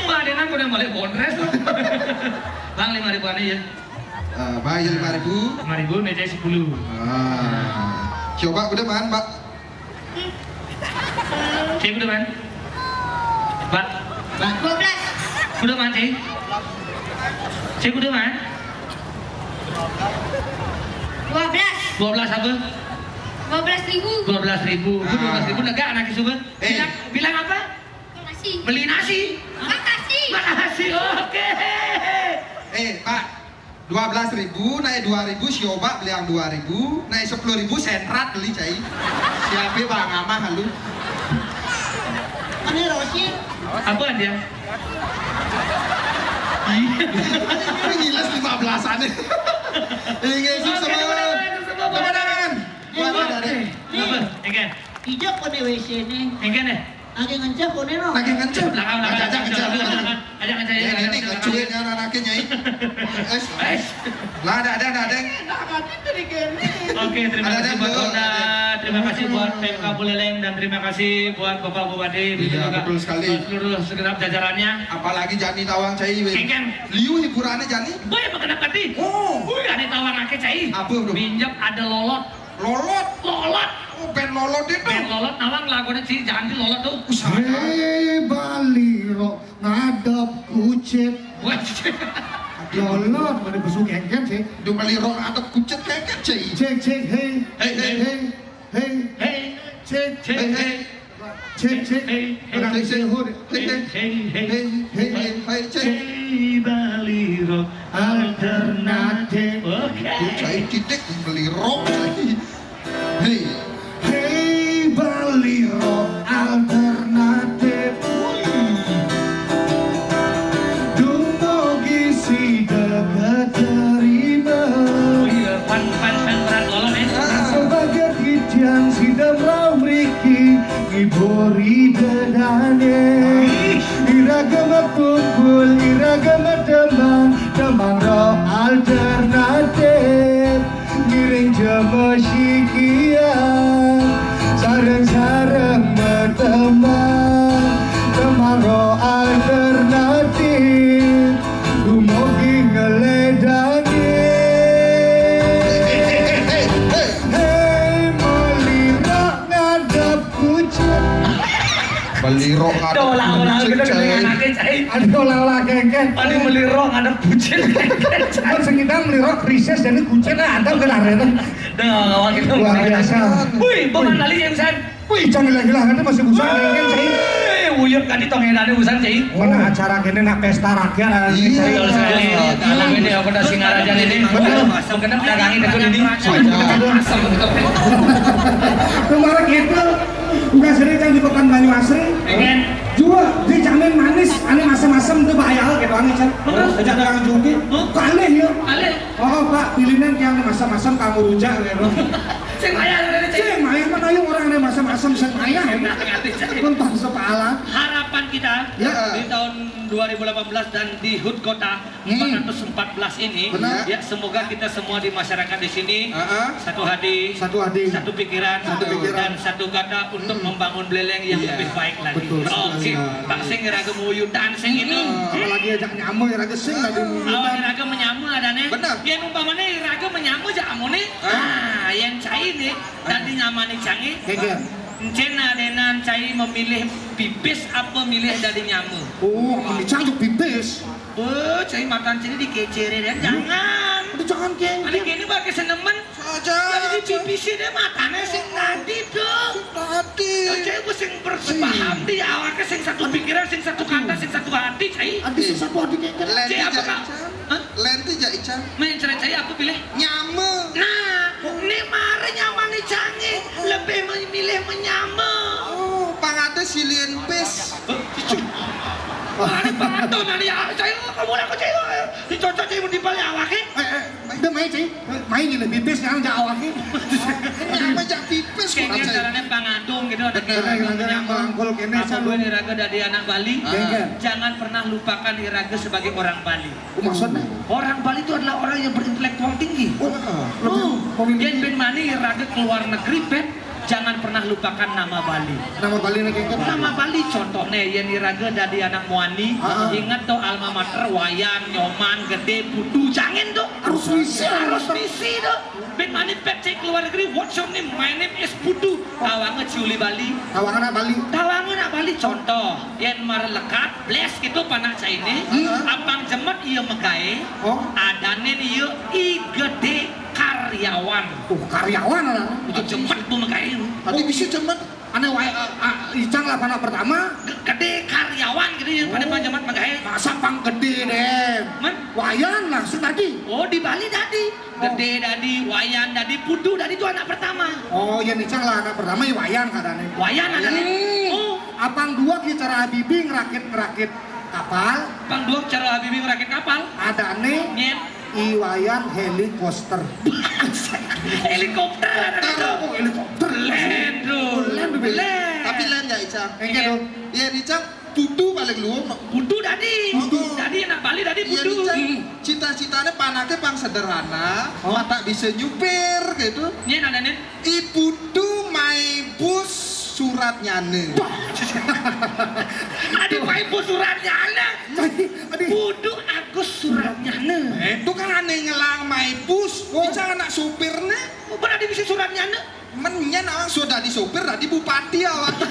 Pak, dia nang udah balih bondres tuh. Bang, lima ribuan aja. Eh, Bang, aja lima ribu. Lima ribu, meja sepuluh. Ah. Coba, udah, Man, Pak. Cek udah, Man? Pak? Pak? Dua belas. Udah, Man, cek? Cek udah, Man? Dua belas. Dua belas apa? Dua belas ribu. Dua belas ribu. Ah. Dua belas ribu lega anak isuh. Eh. Bilang, bilang apa? Makasih. Beli nasi. Makasih. Makasih, oke. Eh, Pak. Dua belas ribu, naik dua ribu, sioba beli yang dua ribu, naik sepuluh ribu, sentrat beli, cai. Siapa bang amah lu? Mana Rosi? Apa dia? Iya. Ini ngiles lima belasan nih. Ini Yesus. Oke, sama. Tepuk tangan, tepuk tangan. Tepuk tangan. Oke. Apa? Oke. Ijak kone W C nih. Oke deh. Lagi ngenceh kone no. Lagi ngenceh. Belakang, belakang. Ajak, ajak, ajak. Ajak, ajak, ya, ajak, ini ajak, ngenceh. Dengan anaknya, Nyai. Eh, lah, ada, ada, ada. Oke, terima kasih buat Honda, terima kasih buat P M K Buleleng, dan terima kasih buat Bapak Bupati, begitu juga betul sekali. Buat seluruh segenap jajarannya. Apalagi Jani Tawang, Cai, weh. Kengkeng. Liu hiburannya, Jani. Boy, apa kenapa, Ti? Oh. Wih, ada tawang akeh, Cai. Apa tuh? Minjem ada lolot. Lolot? Lolot. Oh, band lolot itu. Band lolot, nawang lagunya si Jani lolot tuh. Hei, Bali Rock ngadep kucit. Wah, lolot, mana besuk kengkeng sih. Di Bali Rock ngadep kucit kengkeng sih. Cek, cek, hei. Hei, hei. Hei, hei. Hei, cek, cek, hei, hei. Cek, cek. Hei, hei. Orang cek, cek. Sihur. Hei, hei. Hei, hei. Hei, hei, hei, cek. Hei, Bali Rock alternatif. Oke. Cai titik Bali Rock, cai. Hei. Hei, Bali Rock alternatif. Dumugi sida katerima. Oh iya, pan, pan, pan berat lolong, eh. Sebagai titiang sida mriki ngiburi dedane. Ih. Iraga makumpul, iraga matemang, temang rock alternatif. Ngiring jemesikian, sareng-sareng matemang, temang rock alternatif. Dumugi ngledani. Hei, Bali Rock ngadep kucit. Bali Rock ngadep kucit, cai. Ada olah-olah kengkeng. Ada olah-olah kengkeng. Ada Bali Rock ngadep kucit. Kan sing ngidang Bali Rock krisis, jadi kucit lah, ada kan arena. Dah, awak itu luar biasa. Wih, Paman Lali yang san. Wih, jangan gila-gila, kan masih busan kengkeng, cai. Wih, uyup tadi tong edane busan, cai. Mana acara kene nak pesta rakyat, ada. Iya, cai. Betul sekali. Kalau ini aku udah Singaraja ini. Betul. Masuk kena dagangi betul ini. Asam betul. Kemarin gitu, udah sering kan di Pekan Banyu Asri. Pengen. Jua, dijamin manis, ane masam-masam tuh bahaya gitu, ane, Chan. Betul. Ajak dagang judi. Hah? Kok aneh ya? Aneh. Oh, Pak, pilihan yang masam-masam kamu rujak gitu. Sing payah, sing payah. Sing payah, mana ayo orang ane masam-masam sing payah, ya? Ngerti, Chan. Pun tak sepala. Harapan kita, ya, di tahun dua ribu delapan belas dan di HUT Kota, hmm, empat ratus empat belas ini, benar, ya, semoga kita semua di masyarakat di sini, heeh, satu hati, satu hati, satu pikiran, satu pikiran, dan satu kata untuk, hmm, membangun Buleleng yang, iya, lebih baik lagi. Betul sekali. Oke, Pak, sing iraga muyudan sing ini. Hmm, apalagi ajak nyama iraga sing tadi muyudan. Awak iraga menyama adane. Benar. Yen umpamane iraga menyama jak amune, ah, yen cai ne dadi nyamane cange. Kengkeng. Encen adenan cai memilih pipis apa milih dadi nyama? Oh, amun cang juk pipis. Oh, cai matan cai dikecere deh. Jangan. Aduh, jangan, Keng. Ane kene pakai senemen. Saja. Jadi dipipisi deh matane sing tadi tuh. Sing tadi. Ya, cai apa sing bersepaham di awake sing satu pikiran, sing satu kata, sing satu hati, cai. Adi sing satu hati, Keng. Cai apa, Kak? Hah? Lenti jak, Ica. Main cerai cai apa pilih? Nyama. Nah, ini mare nyamane cange. Lebih memilih menyama. Oh, pangate silien pis. Hah? Icu. Wah, ini pantun, ini ya, cai, oh, kamu aku, cai, oh, dicocok, cai, mau dibalik awake. Eh, eh, udah main, cai. Main ini, pipis, jangan jak awake. Nyama jak pipis, kok, cai. Kayaknya caranya pangadung gitu, ada. Bener, kira-kira menyama. Melangkul kene, apa gue nih, raga dari anak Bali? Kengkeng. Jangan pernah lupakan iraga sebagai orang Bali. Oh, maksudnya? Orang Bali itu adalah orang yang berintelektual tinggi. Oh, lebih memiliki. Yen ben mani iraga ke luar negeri, ben jangan pernah lupakan nama Bali. Nama Bali nih, Keng? Nama Bali, contohnya, yen iraga dadi anak muani, heeh, ingat tuh alma mater Wayan, Nyoman, Gede, Putu, jangan tuh. Harus misi, harus misi tuh. Ben mani pet cek ke luar negeri, what's your name? My name is Putu. Tawanga ciuli Bali. Tawanga anak Bali. Tawanga anak Bali, contoh, yen mare lekat, bles gitu panak caine, hmm, apang jemet iya megae, oh, adanin iya I Gede Karyawan. Oh, karyawan anak. Itu jemet bu megae. Tadi bisa jemet. Ane wae, a, a, Icang lah panak pertama. Ge-, Gede Karyawan gitu ya, pada, oh, pang jemet megae. Masa pang gede deh. Men? Wayan lah, sing tadi. Oh, di Bali tadi. Gede dadi, Wayan dadi, Putu dadi itu anak pertama. Oh, yen Icang lah anak pertama ya Wayan katanya. Wayan adane. Hmm. Oh. Apang dua ki cara Habibie ngerakit-ngerakit kapal. Apang dua cara Habibie ngerakit kapal. Adane. Nyen. I Wayan helikopter. Helikopter ada itu. Oh, helikopter. Land, bro. Oh, land, bro. Land. Tapi land ya, Icang. Enggak dong. Iya, Icang. Putu paling luwung, no. Putu dadi. Putu. Dadi anak Bali dadi. Iya, Tane panake pang sederhana, oh, matak bisa nyupir gitu. Nyén ada, nyén? I Putu maé bus Suratnyana. Wah. Adi maé bus Suratnyana. Adi. Putu Agus Suratnyana. Eh, itu kan ane ngelang maé bus. Oh. Ica anak supirne. Oh, berarti bisa Suratnyana. Men nyén awak sudah dadi sopir, dadi bupati awak.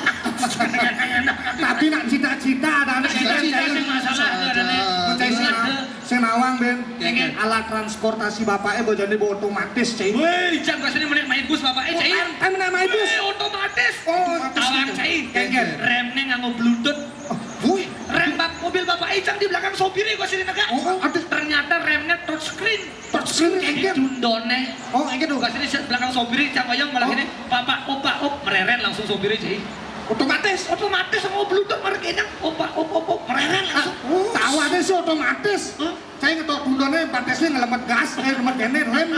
Tapi nak cita-cita, ada anak cita-cita. Cita-cita sing masalah, ada nih. Percaya sing, sing nawang, Ben. Kengken. Alat transportasi bapaknya bojone bo otomatis, Cai. Woi, jam kasih menit main bus bapaknya, Cai. Oh, em, em, main bus. Woi, otomatis. Oh, otomatis. Awak, Cai. Kengken. Remnya nganggo bluetooth. Oh, woi. Rem bak mobil bapak Icang di belakang sopirnya gua sini negak. Oh, ada. Ternyata remnya touchscreen. Persis, engke. Dundone. Oh, engke tuh. Kasih di belakang sopir, cang oyong malah ini, "Papa, opa, op," mereren langsung sopirnya, Cai. Otomatis. Otomatis sama bluetooth merek enak. "Opa, op, op, op," mereren langsung. Ah, tahu ada sih otomatis. Hah? Saya ngetok dundone, patesnya ngelemet gas, eh, ngelemet kene, rem.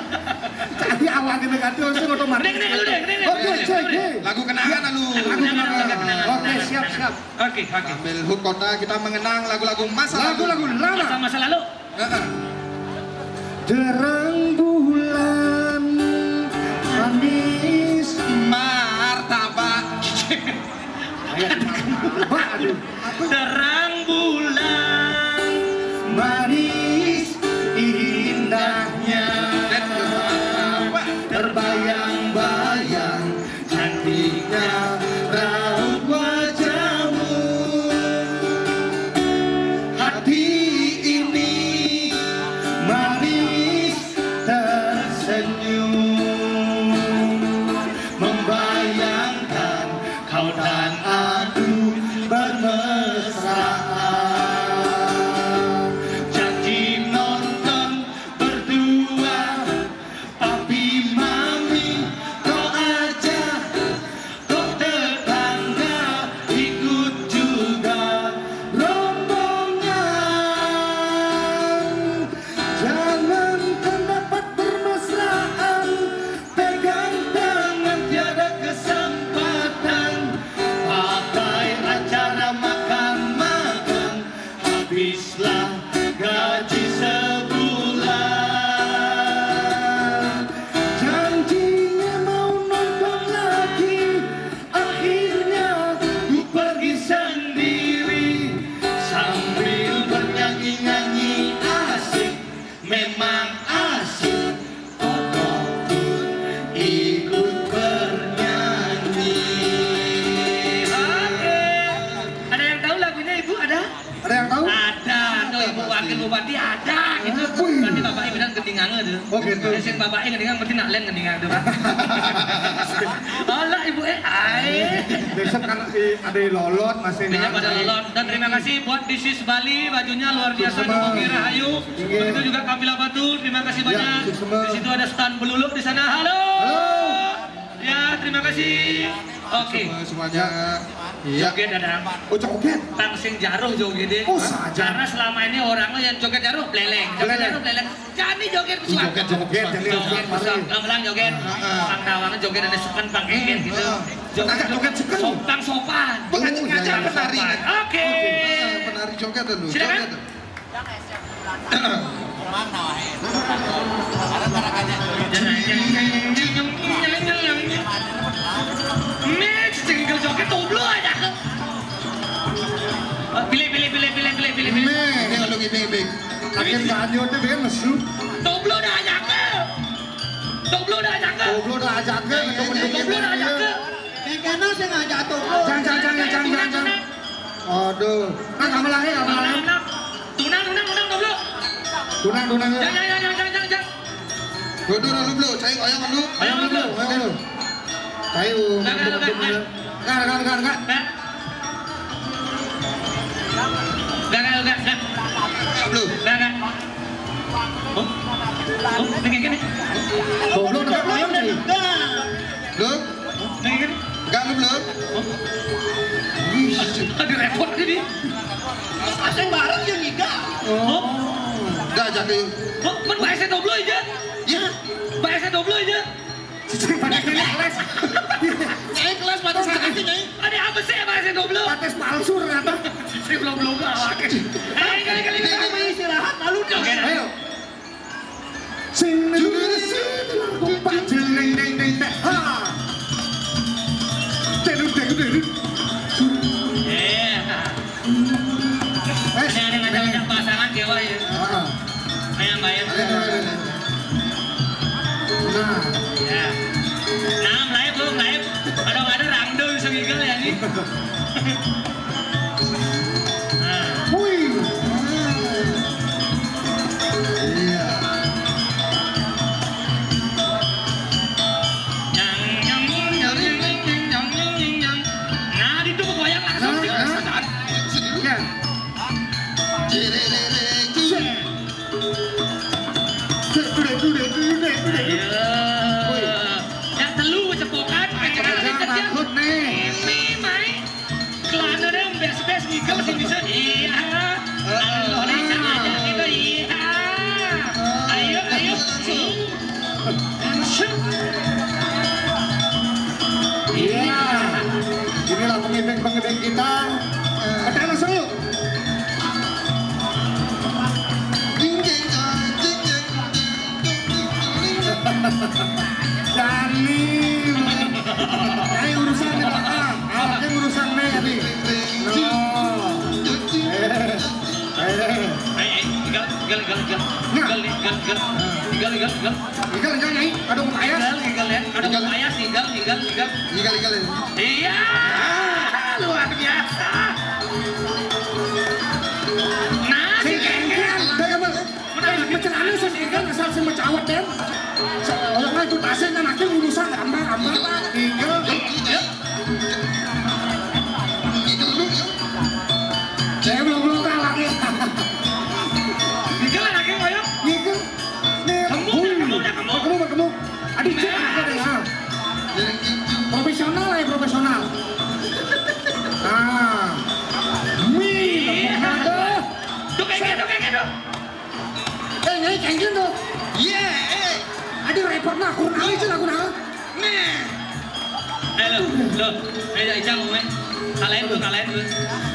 Jadi awalnya negatif, langsung otomatis. Ning, ning, lu deh, ning, ning, oke, ning, ning, cek, ning. Lagu kenangan, lu. Lagu kenangan. Oke, siap, siap. Oke, oke. Sambil hut kota, kita mengenang lagu-lagu masa lalu. Lagu-lagu lama. Masa-masa lalu. Heeh. Terang bulan manis. Martabak. Aduh. Terang bulan manis indahnya. Terbayang-bayang cantiknya raut wajahmu. Hati ini manis tersenyum, membayangkan kau dan aku bermesraan. Janji nonton berdua, papi mami kau ajak, kau tetangga ikut juga rombongan. Jangankan dapat bermesraan, pegang tangan tiada kesempatan. Pakai acara makan-makan, habislah gaji sebulan. Janjinya mau nonton lagi, akhirnya ku pergi sendiri. Sambil bernyanyi-nyanyi asik, memang asik. Kotor pun ikut bernyanyi. Oke. Ada yang tahu lagunya, Ibu? Ada? Ada yang tahu? Ada, tuh, Ibu Wakil Bupati ada gitu. Wih. Berarti bapaknya bilang gendingan tuh. Oh, gitu. Ya, sing bapaknya gendingan, berarti nak lain gendingan tuh, Pak. Alah, Ibu, eh, ae. Besok kan, eh, ada Lolot, masih. Iya, pada Lolot. Dan terima kasih buat This is Bali, bajunya luar biasa, Sukses, Bang. Dukungi Rahayu. Iya. Begitu juga Kabila Batu, terima kasih banyak. Ya, sukses, Bang. Di situ ada stand Beluluk di sana. Halo. Halo. Ya, terima kasih. Oke. Semua, semuanya. Iya. Joget ada. Oh, joget. Tang sing jaruh joget deh. Oh, saja. Karena selama ini orangnya yang joget jaruh, beleleng. Joget jaruh, beleleng. Jani joget. Ih, suara. Joget, joget, joget, joget, joget, joget. Pelang-pelang joget. Heeh. Pang nawang joget ada sepen, pang engin gitu. Heeh. Joget, ngajak joget sepen. Sopan, sopan. Ngajak, ngajak penari. Sopan. Oke. Heeh, penari joget dulu. Silakan. Joget. Nih, cengkel joget toblo aja. Pilih, pilih, pilih, pilih, pilih, pilih, pilih. Nih, nih, lu gini, Bik. Akhir banyu tuh bikin mesum. Toblo dah aja ke. Toblo dah aja ke. Toblo dah aja ke, ketemu joget. Toblo dah aja ke. Yang kena saya ngajak toblo. Jangan, jangan, jangan, jangan, jangan, jangan. Aduh. Nah, sama lahir, sama lahir. Tunang, tunang, tunang, goblok. Tunang, tunang, ya. Jangan, jangan, jangan, jangan, jangan. Mundur dulu, Blo. Cai, ayo, dulu. Ayo, dulu. Ayo, dulu. Cai, enggak, enggak, enggak, enggak. Enggak, enggak, enggak, enggak. Enggak, enggak, enggak, enggak. Blo. Enggak, enggak. Oh? Oh, ini kayak gini. Goblok, enggak, ayo, Cai. Blo. Enggak, lu belum? Wih, aduh, repot ini. Asing bareng ya, Niga. Oh. Enggak, jadi. Oh, men bahasa doblo aja. Ya. Bahasa doblo aja. Cicing pakai kelas. Nyai kelas pada sakit, Nyai. Ada apa sih bahasa doblo? Pates palsu ternyata. Cicing belum belum. Ayo, kali-kali. Ini, ini. Istirahat, lalu joget. Ayo. Wih. Iya. Nah, itu goyang langsung. Nah, nah. Ya. Set. Set, dude, dude, dude, dude, dude. Iya. Woi. Yang telu cepokan, pengen. Cepokan, takut nih. Ini, Mai. Kelana deh, bes-bes ngigel sih bisa. Iya. Heeh. Aduh, nih, sama aja kita, iya. Heeh. Ayo, ayo. Langsung. Langsung. Iya. Inilah pengibing-pengibing kita. Kita langsung yuk. Ding, ding, dong, ding, ding, ding, ding, ding, ding, ding. Dani, Bang. Ayo urusan di belakang. Awaknya urusan nih tadi. No. Eh, eh. Eh, eh, tinggal, tinggal, tinggal, tinggal. Nah. Tinggal, tinggal, tinggal. Tinggal, tinggal, tinggal. Tinggal, tinggal, Nyai. Aduh, ayas. Tinggal, tinggal, ya. Aduh, tinggal. Ayas, tinggal, tinggal, tinggal. Tinggal, tinggal, ya. Iya, luar biasa. Nah, si Kengkeng. Dah, ya, Bang. Benar. Eh, macelana sing tinggal asal sing macawat, Den. Soalnya itu tasnya anaknya urusan ambang, ambang. Tinggal. Yuk. Saya belum, belum kalah, ya. Tinggal anaknya, ayo. Tinggal. Nih, kamu, wih, kamu, kamu, kamu, kamu. Aduh, cek, nah, anaknya, ya. Profesional, ya, profesional. Ah. Wih, iya. Aduh. Tuh, kayak gitu, kayak gitu. Eh, Nyai, kayak gitu. Iya, eh. Aduh, repot, nah, kurang aja lah, kurang. Nah. Eh, lo, lo. Eh, Ijang, weh. Kalahin tuh, kalahin tuh.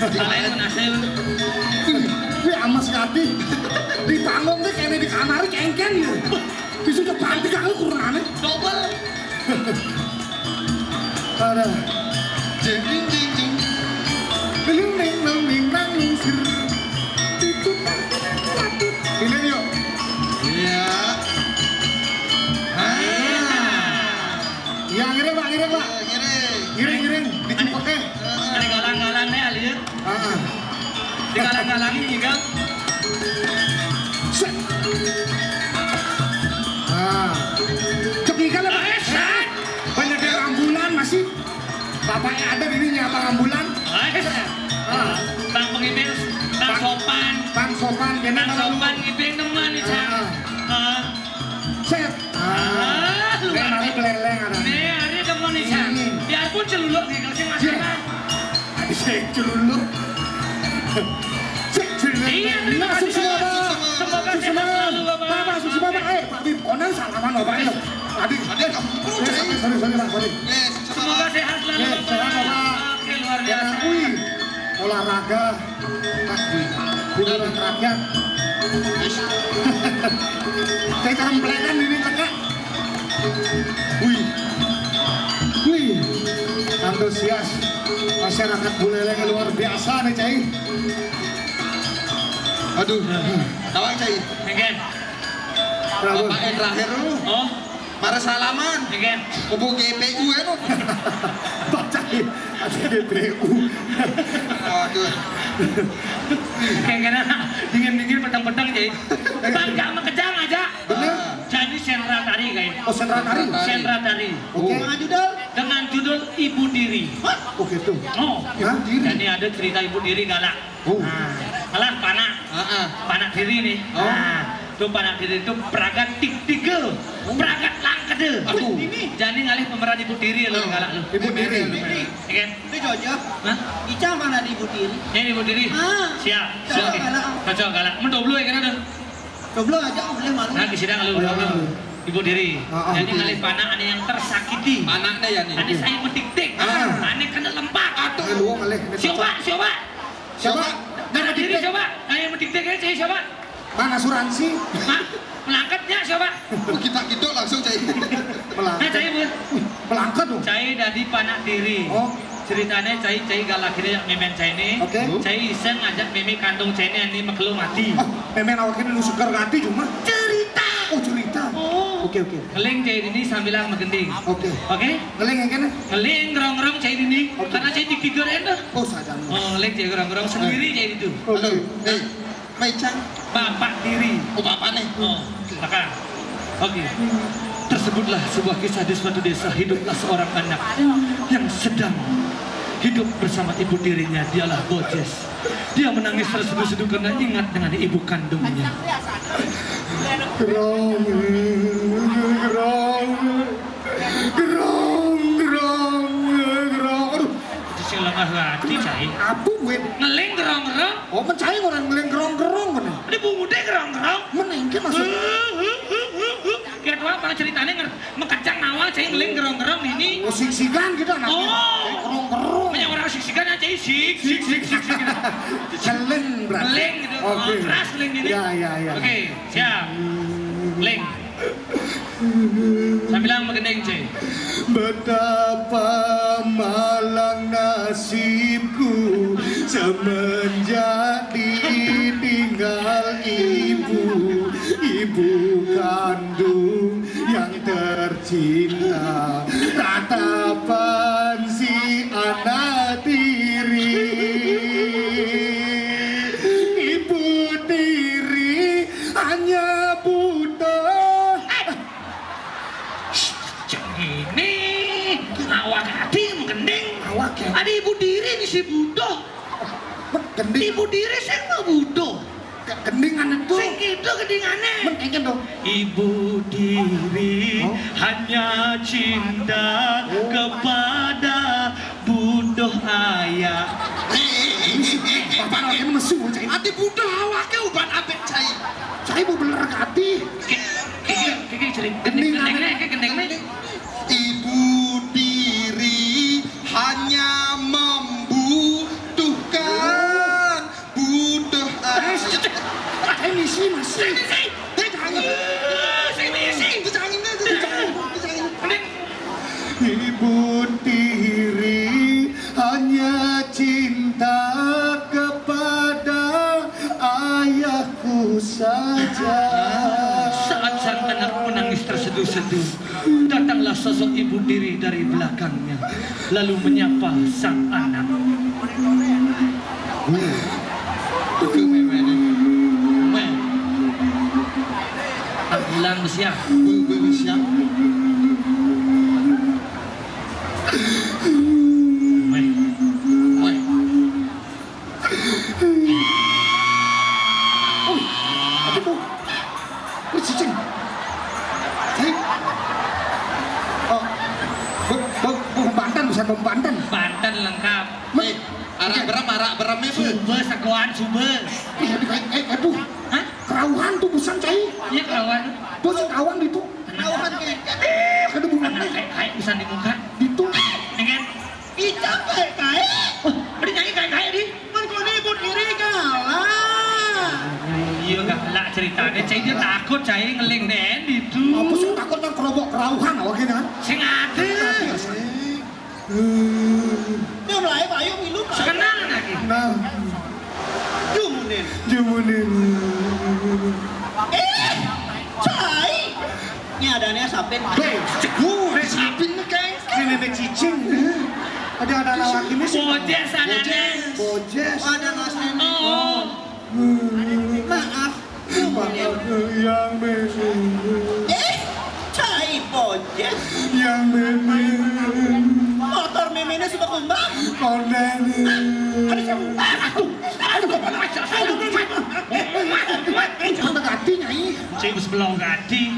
Kalahin tuh, nasi, weh. Wih, amas kati. Ditanggung deh, kayak di kamar, kengkeng, ya. Bisa udah pantik aku kurungannya. Double. Ada. Jeng, jeng, jeng, jeng. Ling, ling, ling, ling, nang, ling, sir. Itu kan patut. Ini yuk. Iya. Ah. Iya, ngiring, Pak, ngiring, Pak. Iya, ngiring. Ngiring, ngiring. Di Cipete. Ada galang-galang nih, Alir. Ah. Digalang-galangi, Igal. Set. Ah. Cek Igal apa? Eh, set. Banyak yang ambulan masih. Bapaknya ada, dirinya apa ambulan? Eh, set. Ah. Bang pengibing, Bang sopan. Bang sopan, kena Bang sopan, ngibing teman, nih, Cak. Ah. Ah. Set. Ah, luar biasa. Nih, hari temen nih, Cak. Hmm. Biarpun celuluk nih, kalau sing masalah. Aduh, saya celuluk. Cek celuluk. Iya, terima kasih, Bapak. Semoga sehat selalu, Bapak. Bapak, sukses, Bapak. Eh, Pak Bib, konan salaman, Bapak, ya. Adik. Adik, kamu perlu, Cai. Sorry, sorry, Pak, sorry. Semoga sehat selalu, Bapak. Sehat, Bapak. Oke, luar biasa. Ya, wih, olahraga. Hiburan rakyat. Saya teremplekan ini, Kak. Wih. Wih. Antusias masyarakat Buleleng luar biasa nih, Cai. Aduh. Tawang, Cai. Oke. Bravo. Bapak yang terakhir lu. Oh. Mari salaman. Iya, kan? Kubu G P U ya, tuh. Baca ya. Ada G P U. Aduh. Kayak kena dingin-dingin, petang-petang, jadi. Bang, gak makejang aja. Bener. Jadi sentra tari, kayak. Oh, sentra tari? Sentra tari. Oke. Dengan judul? Dengan judul Ibu Diri. Hah? Oh, gitu. Oh. Hah? Ibu Diri. Jadi ada cerita Ibu Diri galak. Oh. Nah, alah panak. Heeh. Panak diri nih. Oh. Nah, tuh panak diri tuh pragat tik tiga. Oh. Pragat langkede. Aduh. Ini. Jani ngalih pemeran Ibu Diri lo, oh, galak lo. Ibu Diri. Ini. Ya kan? Ini cocok. Hah? Ica mana di Ibu Diri? Ini Ibu Diri. Ah. Siap. Cocok, oke, galak. Cocok, galak. Mun doblo ya kena tuh. Doblo aja, boleh malu. Nah, di sini kalau doblo. Ibu Diri. Ah, ah. Jadi ngalih panak ane yang tersakiti. Panaknya ya nih. Ane saya metik-tik. Ah. Ane kena lempak. Aduh. Eh, lu ngalih. Coba, coba. Coba. Nah, diri coba. Ayo, metik-tik aja, coba. Mana asuransi? Mak, melangkatnya coba. Oh, kita gitu langsung, Cai. Melangkat. Nah, Cai, Bu. Wih, melangkat dong. Cai dari panak diri. Oh. Ceritanya Cai, Cai galak kiri yang memen Cai ini. Oke. Cai iseng ngajak meme kandung Cai ini, ini makelo mati. Oh, memen awak ini nu seger gati cuma. Cerita. Oh, cerita. Oh. Oke, oke. Ngeling cai dini sambilang magending. Oke. Oke? Ngeling yang kene? Ngeling ngerong-ngerong cai dini. Oke. Karena cai tidur endo. Oh, saja. Oh, ngeling cai ngerong-ngerong sendiri cai itu. Oke. Halo. Eh, Mai Cang. Bapak diri. Oh, bapak nih. Oh, belakang. Oke. Tersebutlah sebuah kisah di suatu desa, hiduplah seorang anak yang sedang hidup bersama ibu tirinya, dialah Bojes. Dia menangis terseduh-seduh karena ingat dengan ibu kandungnya. Gerong, gerong, gerong, gerong, gerong. Aduh, itu sing lengah hati, cai. Apa, Win? Ngeling gerong-gerong. Oh, mencai orang ngeling gerong-gerong, mana? Ini bungude gerong-gerong. Menengke maksud. Kayak apa ceritanya ngerti? Mekejang nawang, cai ngeling gerong-gerong ini. Oh, sik-sikan gitu anaknya. Oh. Kayak kerong-kerong. Banyak orang sik-sikan aja, sik, sik, sik, sik, sik, gitu. Ngeling berarti. Ngeling gitu. Oke. Oh, keras ngeling ini. Ya, ya, ya. Oke, siap. Ngeling. Sambilang magending, cai. Betapa malang nasibku semenjak ditinggal ibu, ibu kandung yang tercinta, tatapan si anak tiri. Ibu tiri hanya butuh. Ini awak ati menggending. Awak ya? Ada ibu tiri di si butuh. Gending. Ibu tiri saya mau butuh. Gendingan itu. Sing itu gendingannya. Men, engken dong. Ibu tiri hanya cinta kepada butuh ayah. Bapak lagi mesu, cai. Ati butuh awake uban apik, cai. Cai mau bener kati. Kiki, kiki, kiki, gending, gending, gending, gending, gending. Ibu tiri hanya membutuhkan butuh. Eh, eh, misi, misi. Saya misi. Eh, jangan. Eh, saya misi. Jangan, jangan, jangan. Ibu tiri hanya cinta kepada ayahku saja. Saat sang anak menangis terseduh-seduh, datanglah sosok ibu tiri dari belakangnya, lalu menyapa sang anak. Bukan memang ini. Meh. Ambulan siap. Bu, bu, siap. Meh. Meh. Oh, apa tuh? Wih, cicing. Hei. Oh, bu, bu, bu, banten, bukan bu, banten. Banten lengkap. Eh, arak berem, arak berem itu. Sube, sekoan, sube. Eh, eh, eh, eh, bu. Hah? Kerauhan tuh busan, cai. Iya, kerauhan. Tuh, si kerauhan itu. Kerauhan, kayak. Eh, kada bunga. Kayak, kayak busan di muka. Itu. Dengan Icap kae-kae. Wah, ada nyanyi kayak-kayak di. Kan kau ni ibu tiri galak. Iya, galak ceritanya. Cai dia takut, cai ngeling den itu. Apa sih takut nang kerobok kerauhan awak ini, kan? Sing ada. Dia mulai, ayo milu. Sekenal lagi. Nah. Jumunin. Jumunin. Eh, cai. Ini adanya sapin. Be, cebu, be sapin nih, Kang. Ini bebek cicing. Ada, ada lawak ini sih. Bojes, ada Bojes. Bojes. Ada Mas Neni. Oh. Hmm. Maaf. Maaf, yang memang. Eh, cai Bojes. Yang memang. Motor memene sudah kumbang. Konden. Aduh, aduh, aduh, aduh, aduh, aduh. Apa ganti, Nyai? Cai bes belong ganti.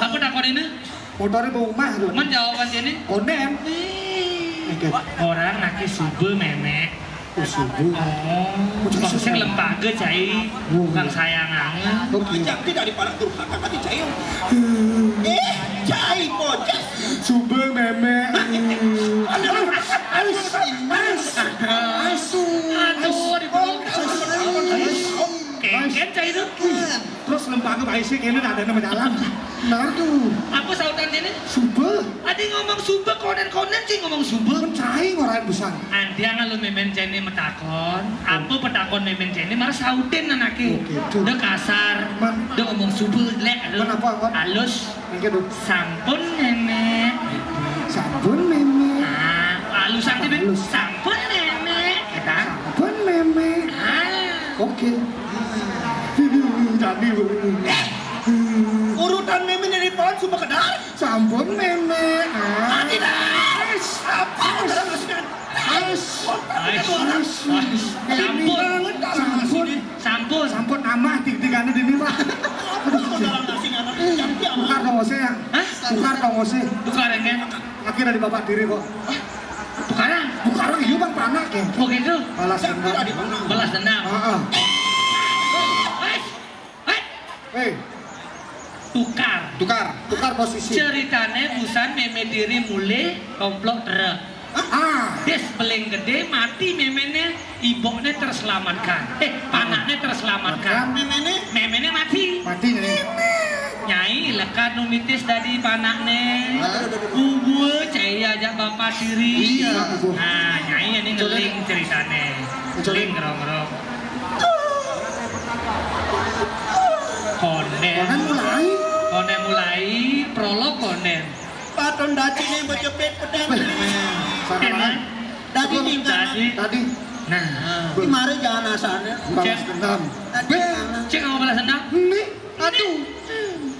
Apa takon ini? Motornya bawa rumah tuh. Men jawaban sini? Konden. Orang laki subuh memek. Oh, subuh. Oh, bang sing lembaga, cai. Oh, bang sayang angen. Oke. Jangan tidak dipalak durhaka, tapi cai. Eh, cai Bojes. Subuh memek. Aduh, aduh, aduh. Aduh, aduh, aduh. Kengken cai itu. Terus lembaga bae sih kene ada nama jalan. Nah tuh. Apa sautan ini? Subuh. Ada ngomong subuh, konen-konen sih ngomong subuh. Mencai ngoran busan. Andiang lu memen cai ini metakon. Apa petakon memen cai ini malah sautin anake. Oke, tuh. Udah kasar. Man. Udah ngomong Coba lek lu. Kenapa, Wan? Halus. Mengke, Dok. Sampun, Nenek. Sampun, Nenek. Ah, halus. Halus. Sampun, Nenek. Kita. Sampun, Nenek. Ah. Oke. Jadi, urutan Nenek dari pohon sumpah kedar. Sampun, Nenek. Ah. Tidak. Apa? Ais. Ais. Ais. Sampun. Sampun. Sampun. Sampun amah, tik-tik anu dini, Pak. Tukar dong, Ose, ya. Hah? Tukar dong, Ose. Tukar, ya, kan? Akhirnya di bapak diri kok. Tukaran? Tukaran, iya, Bang, panak, ya. Oh, gitu? Balas dendam. Balas dendam. Heeh. Ais. Hei. Tukar. Tukar. Tukar posisi. Ceritane usan meme diri mulih tomplok truk. Ah. Des beling gede mati memene, ibokne terselamatkan. Eh, panakne terselamatkan. Memene? Memene mati. Mati, Nyai. Nyai, lekan numitis dadi panakne. Aduh, aduh, aduh. Uwe, cai ajak bapak diri. Iya. Nah, Nyai ini ngeling ceritane. Ngeling ngerong-ngerong. Konden. Konden mulai. Konden mulai, prolog konden. Paton dacine bejepit pedang. Weh, sama. Enak. Tadi tinggal. Tadi. Tadi. Nah. Di mari jangan asane. Balas dendam. Tadi. Cek mau balas dendam? Nih, aduh.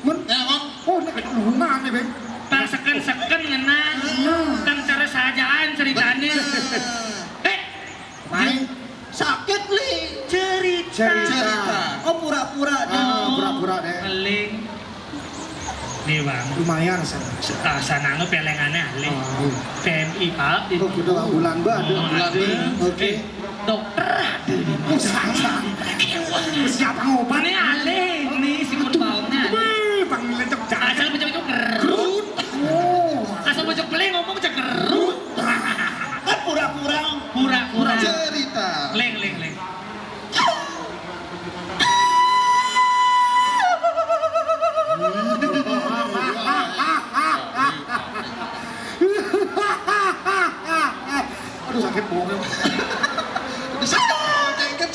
Men. Ya, Om. Oh, ini kena hubungan nih, Bang. Tang seken-seken ngena. Tang cara sajaan ceritane. Eh, main. Sakit, Li. Cerita. Cerita. Oh, pura-pura deh. Ah, pura-pura deh. Ngeling. Nih, Bang. Lumayan, sana. Ah, sana nu pelengane alih. Oh, iya. P M I, Pak. Oh, gitu, Bang. Bulan, Mbak, ada. Oh, bulan, ada. Oke. Eh, dokter ada di mana? Oh, sana. Siapa ngobat? Ini alih, nih, si pun baunya alih. Wih, Bang, lecok jahat. Asal pecok-pecok. Kerut. Oh. Asal pecok beli ngomong cekerut. Kan pura-pura. Pura-pura. Cerita. Leng, leng, leng. Aduh, sakit bohongnya. Di sana, jengket.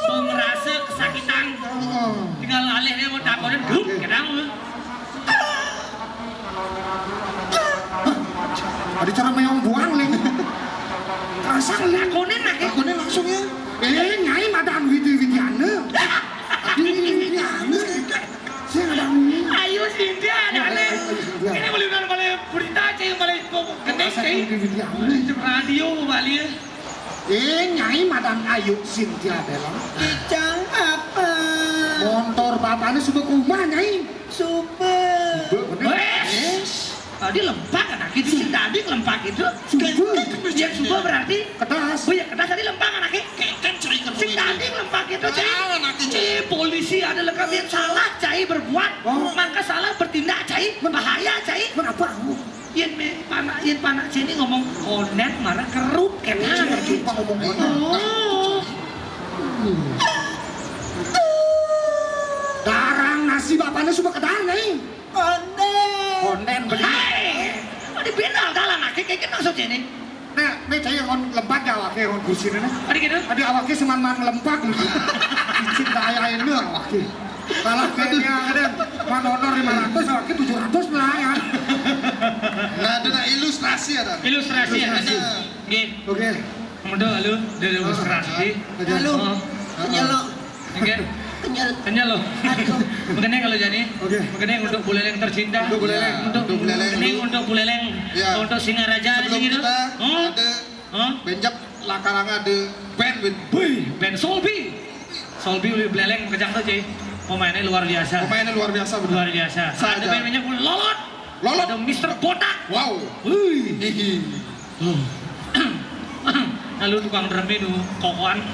Pengerasa kesakitan. Oh. Tinggal alihnya mau takonin, grup, kenang lu. Ada cara meong buang, Leng. Rasa, Leng. Takonin, Leng. Takonin langsung, ya. Eh, Nyai madan widi-widiana. Widi-widiana. Sing ada ini. Ayo, Sintia, ada, Leng. Ini boleh, boleh berita aja, yang boleh kok gendeng, Rasa Cai. Widi-widiana. Radio, Bali, ya. Eh, Nyai madan ayu Sintia Bella. Kijang apa? Montor bapaknya sudah ke rumah, Nyai. Supe. Supe, bener. Wes. Tadi lempak anak itu, si tadi lempak itu. Supe. Ya, supe berarti. Kedas. Oh ya, kedas tadi lempak anaknya. Kan cerikan si tadi lempak itu, Cai. Ah, anaknya, Cai. Eh, polisi ada lengkap yang salah, Cai berbuat. Oh. Maka salah bertindak, Cai. Bahaya, Cai. Kenapa? Yen me, panak, yen panak sini ngomong konden, marah kerut, kena. Lupa ngomong konden. Oh. Darang nasi bapaknya sudah kedar, Nyai. Konden. Konden, bener. Hei! Ada benar dalam akhir kayak gitu maksudnya ini. Nek, nek saya ngon lempat ya awake ngon kursi ini. Ada gitu? Ada awake seman-man lempat gitu. Izin daya ini awake. Kalah kayaknya ada man honor lima ratus, awake tujuh ratus lah ya. Nah, ada nak ilustrasi ada. Ilustrasi ya, ilustrasi. Nggih. Oke. Kemudian lalu dari ilustrasi. Halo. Oh. Nyelok. Oke. Kenyal. Kenyal loh. Aduh. Makanya kalau jadi, oke. Makanya untuk Buleleng tercinta. Untuk Buleleng. Untuk, untuk Buleleng. Ini untuk Buleleng. Ya. Untuk Singaraja sebelum gitu. Kita oh. Ada oh. Benjak lakarang ada band, band. Wih, band Solbi. Solbi lebih Buleleng kejang tuh, Cai. Pemainnya luar biasa. Pemainnya luar biasa, benar. Luar biasa. Saja. Ada band banyak Lolot. Lolot. Ada Mister Botak. Wow. Wih. Hihi. Lalu tukang drum itu kokoan.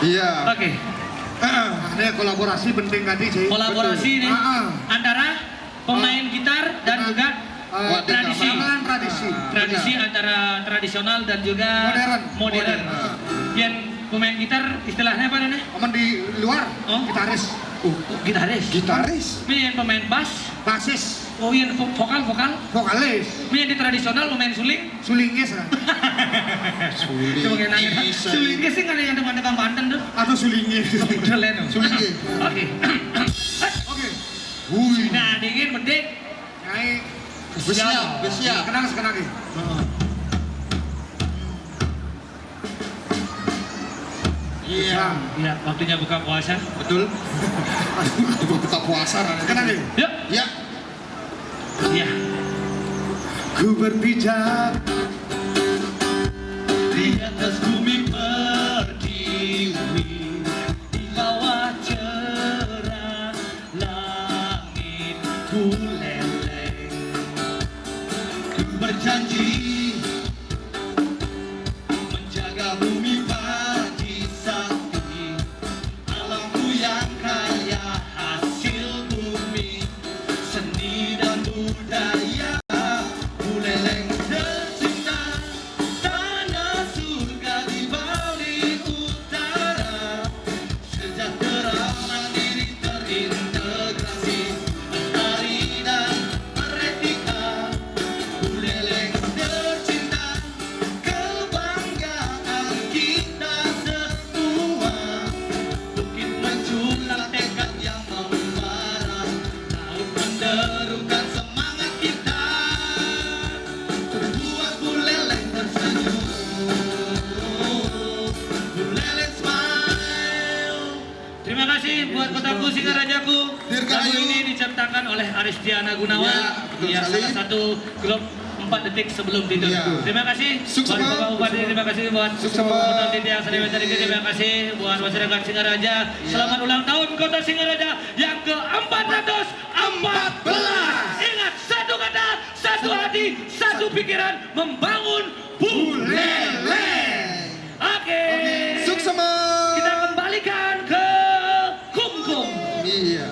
Iya. Oke. Ada kolaborasi penting tadi sih. Kolaborasi ini antara pemain gitar dan juga tradisi. Gamelan tradisi. Tradisi antara tradisional dan juga modern. Modern. Yang pemain gitar istilahnya apa namanya? Aman di luar. Oh. Gitaris. Oh, gitaris. Gitaris. Ini yang pemain bass. Basis. Oh iya, vo- vokal, vokal. Vokalis. Ini yang di tradisional mau main suling. Sulingis lah. Coba kayak nanya. Suling ke sih nggak ada yang teman-teman Banten tuh. Atau sulingis. Udah lain. Sulingis. Oke. Oke. Wih. Nah, dingin, mending. Naik. Besiap, besiap. Kenang sekenang ya. Iya. Ya, waktunya buka puasa. Betul. Aduh, buka puasa. Kenang ya. Yuk. Ya. Ya. Ku berpijak Di atas bumi pertiwi, di bawah cerah langit, Buleleng. Ku berjanji menjaga bumi padi sakti, alamku yang kaya hasil bumi, seni dan budaya. Buleleng tercinta, tanah surga di Bali Utara. Sejahtera, mandiri, terintegrasi, lestari dan beretika. Buleleng tercinta, kebanggaan kita semua. Bukit menculang, tekad yang membara, laut menderukan semangat kita. Buat Buleleng tersenyum, Buleleng smile. Terima kasih buat kotaku, Singarajaku. Dirgahayu. Lagu ini diciptakan oleh Aristiana Gunawan. Ya, betul Ya, sekali. Salah satu grup empat detik sebelum tidur. Ya. Terima kasih Sukses, buat Bang. Bapak Bupati, terima kasih buat Sukses, Bapak Bang. Gubernur, Dinas Pariwisata, terima kasih buat masyarakat Singaraja. Selamat ulang tahun Kota Singaraja yang ke empat ratus empat belas. Ingat, satu kata, satu hati, satu pikiran, membangun Buleleng. Oke. Suksema. Kita kembalikan ke Kumkum. Iya.